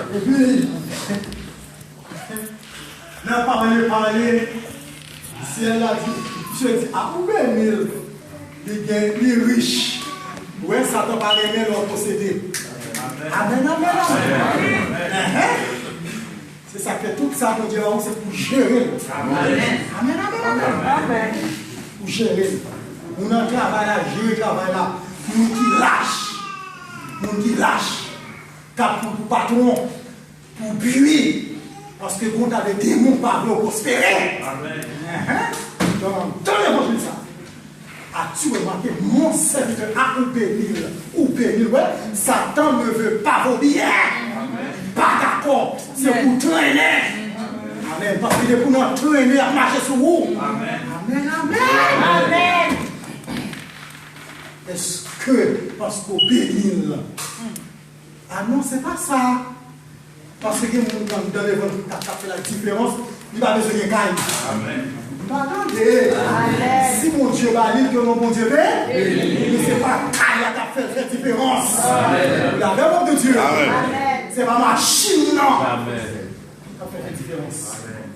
Epi, nan pale, pale, syèl la di, misye di, a, ou beni l, li gen, li rich. Ou wè, Satan pa renmen lè w posede. Amèn, amèn, amèn. Enhen. Se sa k fè tout sa Bondye ba ou, se pou jere l. Amèn, amèn, amèn. Pou jere l. Ou nan travay la, jere travay la. Moun ki lach. Moun ki lach. K ap pran pou patwon. Pou bwi, paske gon ta de demon pa vle w pwospere. Amèn. Enhen. Donk, antann levanjil sa. As-tu remarqué, mon serviteur a ou beni l, ou beni l, wè, Satan ne veut pas vos biens. Amèn. Pa dakò, se pou trennen. Amèn. Paske depi w nan trennen, l ap mache sou ou. Amèn. Amèn, amèn. Amèn. Èske paske w beni l, a non, se pa sa. Paske gen moun k anndan levanjil k ap fè la diferans, li pa bezwen gen kay. Amèn. M pa tande. Amèn. Si Bondye ba li, ke non Bondye beni. Men se pa kay la k ap fè l fè diferans. Amèn. Ou avè m, pèp de Dye? Amèn. Se pa machin nan. Amèn. K ap fè l fè diferans. Amèn.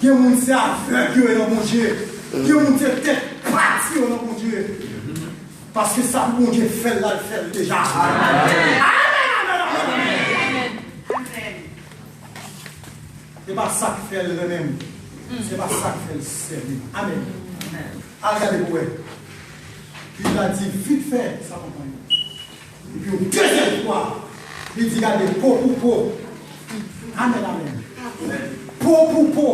Gen moun se avèg yo ye nan Bondye. Gen moun se tèt pati yo nan Bondye. Paske sa pou Bondye fè l la, l fè l deja. Amèn, amèn, amèn, amèn. Se pa sa k fè l renmen m. Se pa sa k fè l sèvi m. Amèn. Al gade pou wè. Bib la di vit fè sa konprann yo. Epi yon dezyèm fwa, li di, gade, po pou po. Amèn, amèn. Po pou po.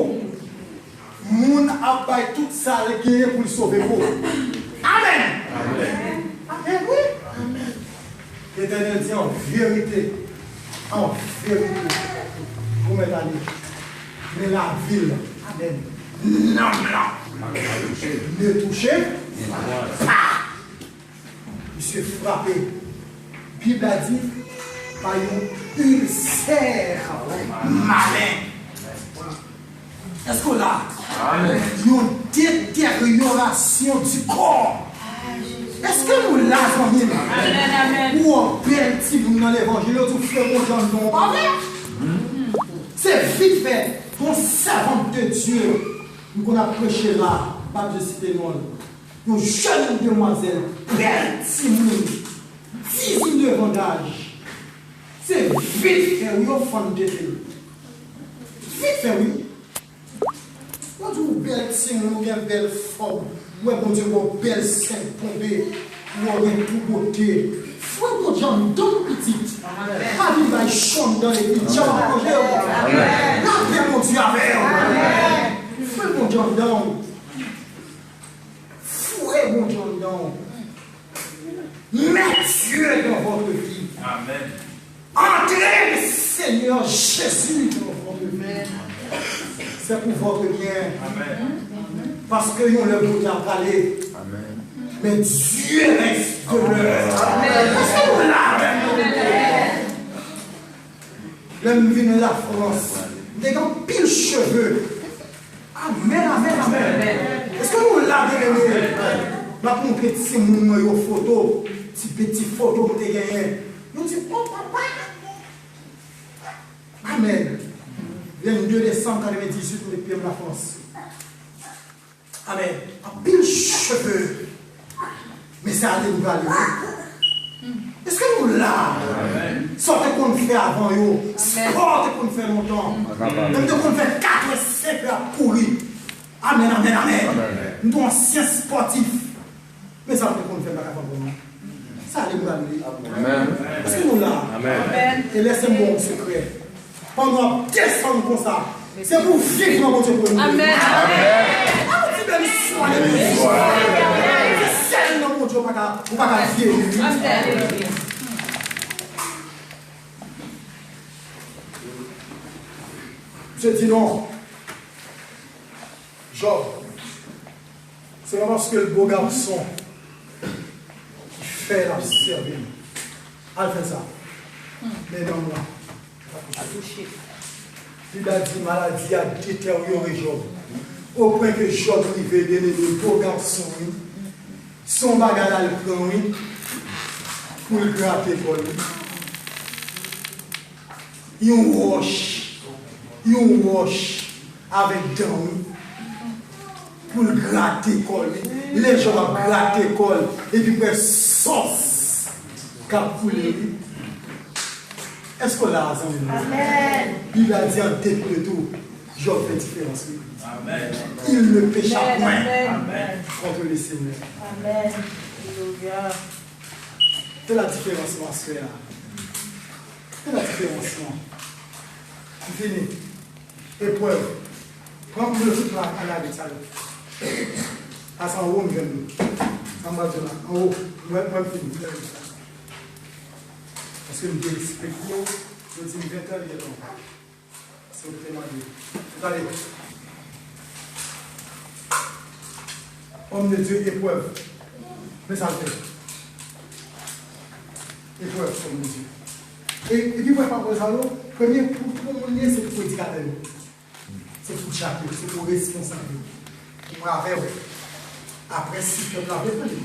Moun ap bay tout sa l genyen pou l sove po. Amèn. Amèn, wi. Letènèl di, an verite, an verite, ou mèt ale. Men lavi l, amèn, nanm lan ne touche pa. Misye frape. Bib la di, pa yon ilsè malen. Èske w la? Amèn. Yon deteryorasyon di kò. Èske nou la, zanmi m? Amèn, amèn. Ou wè yon bèl timoun nan levanjil, yo di w frè Bondye anndan w, pa vre? Se vit fè, yon sèvant de Dye, nou konn ap preche la, m p ap di site non l. Yon jèn demwazèl, bèl timoun, dizuit an daj. Se vit fè wi yo fann tete l. Vit fè wi. Yo di w bèl timoun, ou gen bèl fòm. Ou wè Bondye ba w bèl sen tonbe. Ou wè w gen tout bote. Fwe Bondye anndan w pitit. Pa vin bay cho anndan epi djab ap manje w. Lapè Bondye avè w. Fwe Bondye anndan w. Fwe Bondye anndan w. Mèt Dye dans votre vie. Amèn. Entrez le Seigneur Jésus dans votre vie. C'est pour votre bien. Amèn. Paske yon lè Bondye ap prale. Amèn. Men Dye rès demeure. Amèn. Èske nou la avè m? Lè m vin Lafrans, m te gen anpil cheve. Amèn, amèn, amèn. Èske nou la demen? M ap montre timoun mwen yo foto, ti piti foto m te genyen. Nou di, "O papa!" Amèn. Vennde desanm katrevendizuit, m met pye m Lafrans. Amèn. Anpil cheve. Men se ale nou prale, wi. Èske nou la? Sa w te konn fè avan yo, spò w te konn fè lontan. Menm te konn fè kat è, senk è ap kouri. Amèn, amèn, amèn. M te yon ansyen spòtif. Men sa m te konn fè, m pa ka fè ankò non. Sa ale m prale, wi. Èske nou la? E lè se m ba w yon sekrè. Pandan w ap desann konsa, se pou w viv nan Bondye pou w mouri. Amèn. Amèn. An ti bèl istwa de Bondye. Se sèl nan Bondye ou pa ka, ou pa ka vyeye li. Amèn. Misye di non. Jòb, se pa paske l bo gason ki fè l ap sèvi l. Al fè sa. Men nanm lan. Bib la di maladi a deteryore Jòb. Opwen ke Jòb rive, byeneme, bo gason, wi. Se yon bagay l al pran, wi. Pou l grate kò l, wi. Yon wòch. Yon wòch avèk dan, wi. Pou l grate kò l, wi. Lè Jòb ap grate kò l, epi w wè sòs k ap koule, wi. Èske w la, zanmi m? Amèn. Bib la di an depit de tou, Jòb fè diferans, wi. Amèn. Il ne pécha point contre le Seigneur. Amèn. Alelouya. Fè la diferans, mwen, aswè a. Fè la diferans, mwen. M fini. Eprèv. Pran m le tout la, ale avèk sa yo. Asa anwo m jwenn nou. Sa m pral di la. Anwo. Mwen, mwen m fini. Paske m te respekte yo. Yo di m ven tè li ye tonton. Se ou ki te mande. Gade. Homme de Dieu, eprèv. Men sa l fè. Eprèv, homme de Dieu. E, epi wè pawòl sa yo, premye pou, pou moun ye, se pou predikatè yo. Se pou dyak yo, se pou responsab yo. Pou mwen avè w. Apre, si pèp la vle pran li.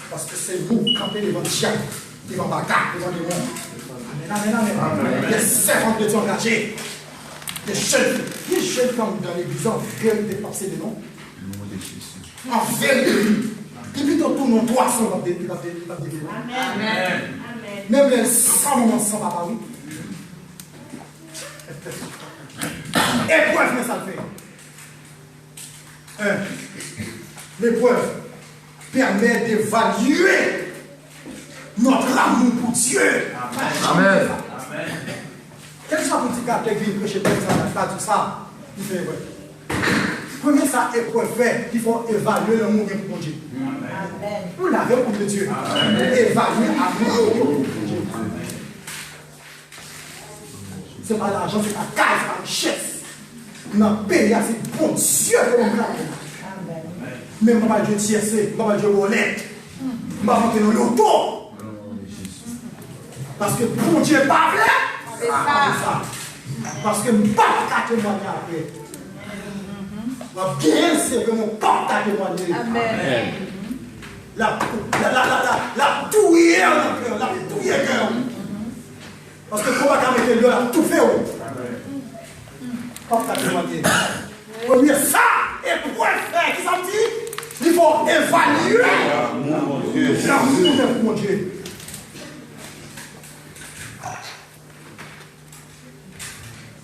Paske se nou k kanpe devan dyak, devan baka, devan demon. Amèn, amèn, amèn. Amèn. Des servantes de Dieu engagées. Des jeunes filles. Gen jèn fanm nan legliz an, verite p ap sede non. An verite, wi. Li pito tounen yon twa san l ap de-, l ap de-, l ap devye non. Amèn. Amèn. Menm lè l san manman, san papa, wi. Eprèv, men sa l fè. Un, l'épreuve permet d'évaluer notre amour pour Dieu. Amèn. Kèlkeswa predikatè ki vin preche tèks sa, tradui sa, li fè erè. Premye sa eprèv fè, li fè w evalye lanmou w gen pou Bondye. Amèn. Ou lave w kont de Dye. Amèn. Evalye amour w gen pou Bondye. Se pa lajan, se pa kay, se pa richès. Nan peyi a, se Bondye ke w ap gade. Men m pa pral jwe tyèse, m pa pral jwe bòlèt. M pa monte nan loto. Paske Bondye pa vle. Se sa. Paske m p ap ka temwanye apre. W ap genyen l, se vre, men w p ap ka temwanye. Amèn. L ap, l ap, l ap, l ap, l ap touye w nan kè w, l ap touye kè w. Paske kou w pa ka mete l deyò, l ap toufe w. Pap ka temwanye. Premye sa, eprèv fè, kisa m di? Li fè w evalye lanmou w gen pou Bondye.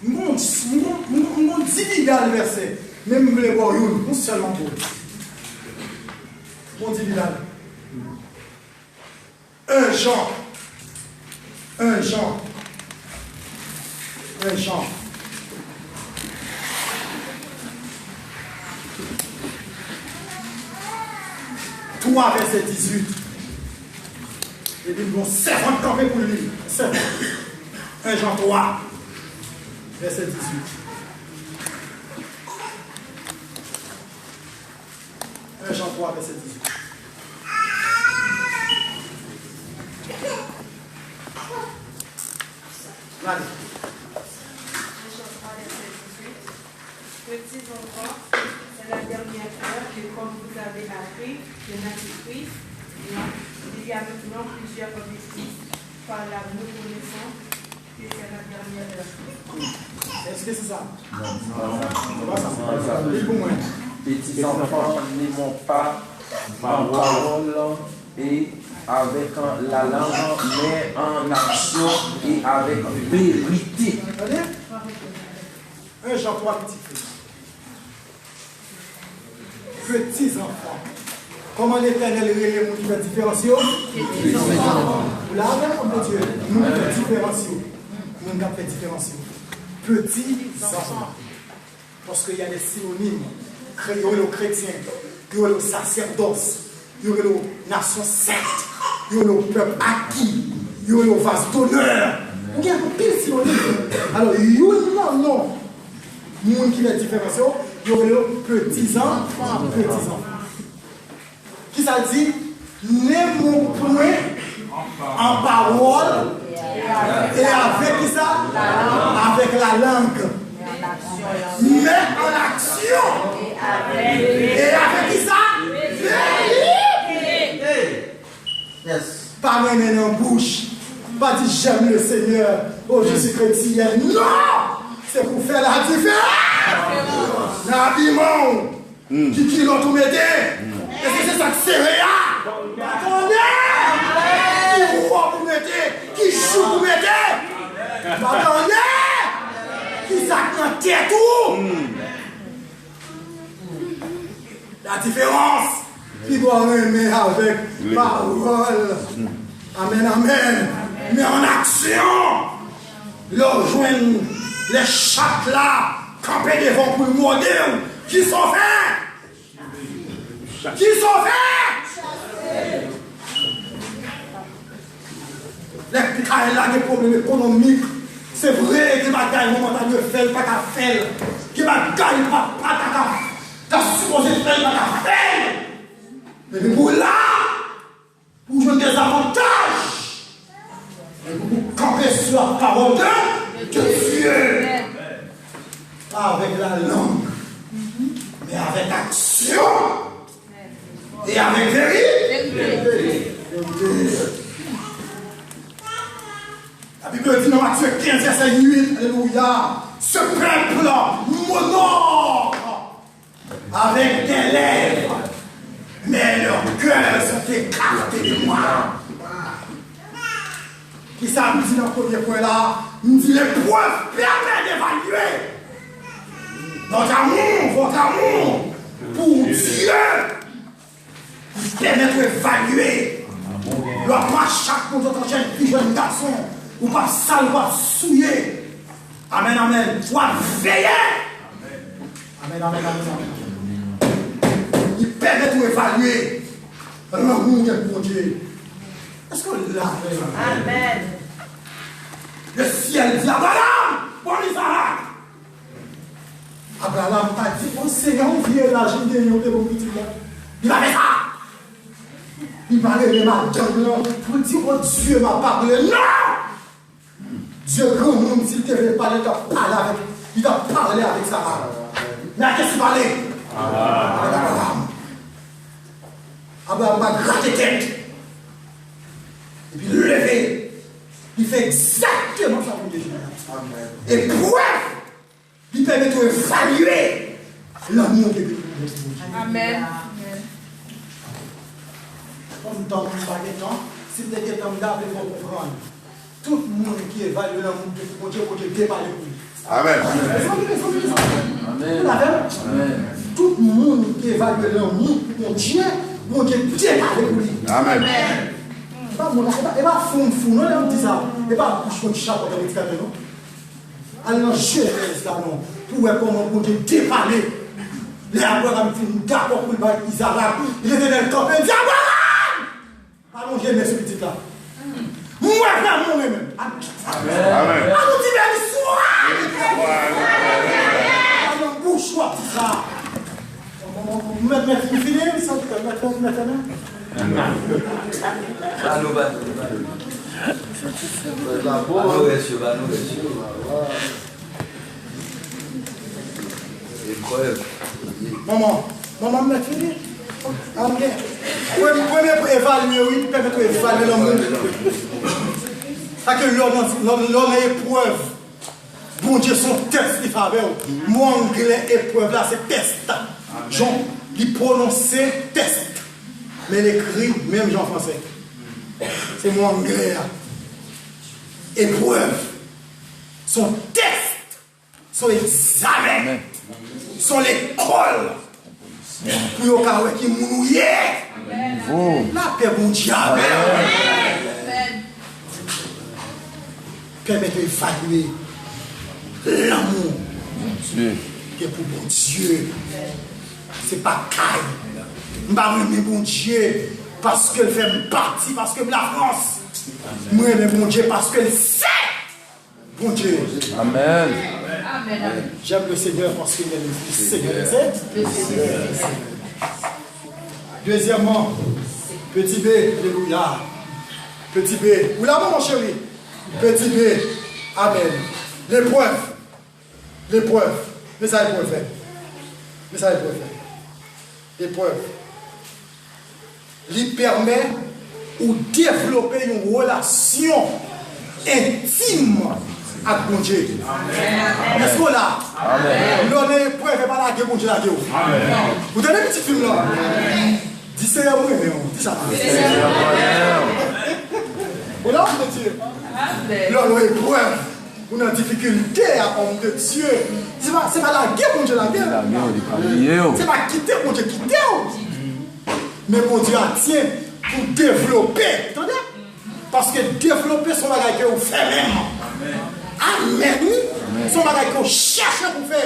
M gon, m gon, m gon, m gon dividal vèsè, men m vle ba w youn, yon sèl ankò. M gon dividal. Un Jean. Un Jean. Un Jean. Twa vèsè dizuit. Epi l gen yon sèvant kanpe pou l li. Sèvant. Un Jean twa, vèsè dizuit. Un Jean twa, vèsè dizuit. Gade. Un Jean twa, vèsè dizuit. Petit enfant, La dernière heure, et comme vous avez appris que notre Christ, il y a maintenant plusieurs objectifs par la reconnaissance que c'est la dernière heure. Èske se sa? Non, non, non. Se pa sa. Li pou mwen. Petits enfants, n'aimons pas en parole et avec la langue, mais en action et avec vérité. Tande? Un Jean trois ki di ke Peti zanfan. Kòman Letènèl rele moun ki fè diferans yo? Peti zanfan. Ou la avè m, Bondye? Moun ki fè diferans yo. Moun k ap fè diferans yo. Peti zanfan. Paske y a de sinonим. Kre-, yo rele w kretyen. Yo rele w sasèdòs. Yo rele w nasyon sent. Yo rele w pèp aki. Yo rele w vaz donè. Ou gen anpil sinonим. Alò, youn nan non moun ki fè diferans yo, yo rele yo peti zanfan, peti zanfan. Kisa l di? N'aimons point en parole et avec kisa? Avec la langue. Mais en action. Et avec kisa? Verite. Yes. Pa renmen nan bouch. Pa di, j'aime le Seigneur. Oh, je suis chrétienne. Non! Se pou fè ladiférans nan abiman w. Ki kilòt ou mete? Èske se sa k sere a? Pa tande! Ki wòb ou mete? Ki jouk ou mete? Pa tande! Ki sa k nan tèt ou? Ladiférans, ki dwa renmen avèk pawòl. Amèn, amèn. Men an aksyon, lè w jwenn lè chat la kanpe devan w pou l mòde w, kisa w fè? Kisa w fè? Lè kay la gen pwoblèm ekonomik, se vre, gen bagay manman ta dwe fè l, pa ka fè l. Gen bagay papa ta ka, ta sipoze fè l, pa ka fè l. Epi pou w la, pou w jwenn dezavantaj. Epi pou w kanpe sou la pawòl de, de Dye. Pas avec la langue, mais avec action. E avèk veri-, verite. La Bib di nan Matye kenz, vèsè uit, alelouya, ce peuple m'honore avec des lèvres, mais leur cœur sont écartés de moi. Kisa m di nan premye pwen la? M di l'épreuve permet d'évaluer notre amour, votre amour pour Dieu. Li pèmèt ou evalye. Lè w ap mache ak moun, jèn fi, jèn gason, ou p ap sal, ou p ap souye. Amèn, amèn. W ap veye. Amèn, amèn, amèn, amèn. Li pèmèt ou evalye lanmou w gen pou Bondye. Èske w la avè m? Amèn. Le ciel dit, Abraham, bon Izarak. Abraham pa di, o Senyè, ou vye laj, m genyen, ou te ban m pitit la. Li pa fè sa. Li pa rele madanm nan pou l di, o Dieu m'a parlé. Non! Dye granmoun, si l te vle pale, li t ap pale avèk, li t ap pale avèk Sara. Men a kiyès li pale? Avèk Abraham. Abraham pa grate tèt. Epi l leve, li fè egzakteman sa Bondye di l. Eprèv li pèmèt ou evalye lanmou w gen pou Bondye. Amèn. Kòm tan m pa gen tan, si m te gen tan, m ta vle fè w konprann. Tout moun ki evalye lanmou w gen pou Bondye, Bondye depale pou li. Amèn. Mezanmi, mezanmi, mezanmi. Amèn. Ou la avè m? Amèn. Tout moun ki evalye lanmou pou Bondye, Bondye depale pou li. Amèn. E pa moun, e pa, e pa fou m fou, non, lè m di sa. E pa bouch mwen ki chapòt nan medikatè, non. Al nan Jenèz la non, pou wè kòman Bondye depale. Lè Abraram fin dakò pou l bay Izarak, Letènèl kanpe, l di, Abraram! Alonje men sou pitit la. M wè vrèman w renmen l. Amèn. Amèn. An nou di bèl istwa! Al nan bouch w ap di sa. Mèt, mèt, m fini, m santi ke mèt, mèt, mèt, mèt. Ba nou, ba nou, ba nou. Ba nou rès yo, ba nou rès yo. Manman, manman m mèt fini. Ann gen. Premye, premye pou evalye, wi, pèmèt ou evalye lanmou. Sa ke lè w nan, lè w nan eprèv, Bondye se yon tès li fè avè w. Mo anglè eprèv la se test. Jan li pwononse test. Men l ekri menm jan an fransè. Se mo anglè a. Eprèv. Se yon tès. Se yon egzamen. Se yon lekòl. Pou yo ka wè ki moun ou ye. Lapè Bondye avè w. Pèmèt yo evalye lanmou gen pou Bondye. Se pa kay. M pa renmen Bondye paske l fè m pati, paske m Lafrans. M renmen Bondye paske l se Bondye. Amèn. J'aime le Seigneur parce qu'il est le Seigneur des Seigneurs. Dezyèmman, peti B, alelouya. Peti B, ou la, manman cheri? Peti B, amèn. Leprèv, leprèv. Men sa leprèv fè. Men sa leprèv fè. Leprèv. Li pèmèt ou devlope yon relasyon entim ak Bondye. Èske w la? Lè w nan eprèv, e pa lage Bondye lage w. Ou tande pitit fi m lan? Di, Seyè, mwen renmen w. Di sa. Ou la, Bondye? Lè w nan eprèv, ou nan difikilte a, òm de Dye. Se pa, se pa lage Bondye lage w. Se pa kite Bondye kite w. Men Bondye atyen pou devlope. Tande? Paske devlope se yon bagay ke ou fè menm. Amèn, wi. Se yon bagay ke ou chèche pou fè.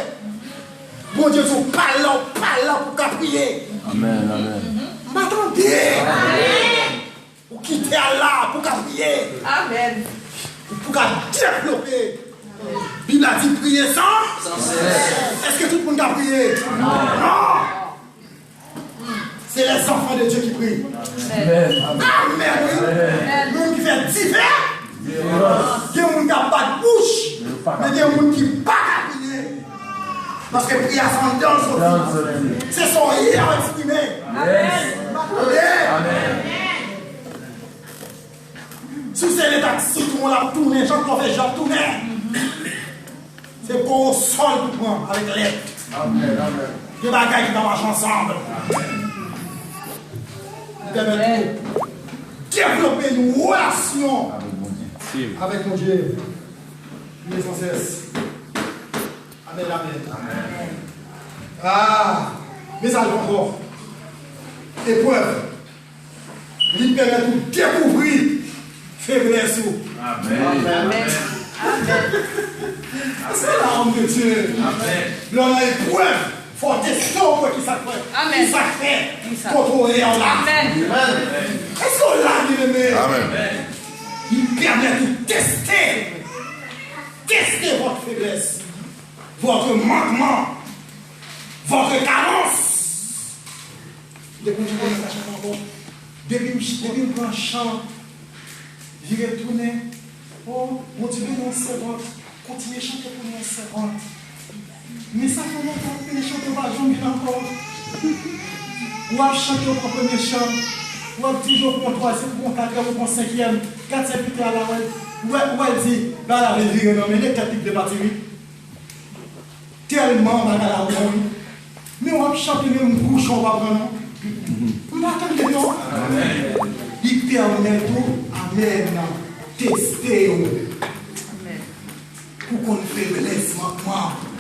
Bondye di w pa la, ou pa la pou ka priye. Amèn, amèn. M pa tande. Ou kite a la pou ka priye. Amèn. Ou pou ka devlope. Bib la di priye san. Èske tout moun ka priye? Non. Se les enfants de Dieu ki priye. Amèn, wi. Moun ki fè divè. Gen moun k ap bat bouch, men gen moun ki pa ka priye. Paske priyè se anndan l soti. Se sa w ye w eksprime. Amèn. Si w se le taksi, tou moun ap tounen, jan k fè jan ap tounen. Se po o sòl pou pran avèk lèt. Amèn, amèn. Gen bagay ki pa mache ansanm. Li pèmèt nou devlope yon relasyon avèk Bondye. Priye san sès. Amèn, amèn. Ah, men sa ankò. Eprèv. Li pèmèt ou dekouvri feblès ou. Amèn. Amèn. Amèn. Èske w la, òm de Dye? Amèn. Lè w nan eprèv, fò w teste w pou wè ki sa k fè. Amèn. Ki sa k fè? Ki sa? Kote w ye a w la. Amèn. Èske w la, byeneme? Amèn. Li pèmèt ou teste. Teste votre faiblesse, votre manquement, votre carence. Depi m chante yon chan ankò. Depi m ch-, depi m pran chan, vire tounen. O, Bondye beni w sèvant. Kontinye chante pou nou sèvant. Men sa fè lontan w ap pede chante, w pa janm vin ankò. W ap chante, w pran premye chan. W ap di, w pran twazyèm, w pran katriyèm, w pran senkyèm. Gad sèvitè a la, w wè, w wè, w wè l di, ba la vin vire nan men, tèt li vle pati wi. Tèlman bagay la bon wi. Men w ap chante menm bouchon w pa pran non. M pa tande non. Li pèmèt ou, amèn, teste w. Pou konn feblès, mankman.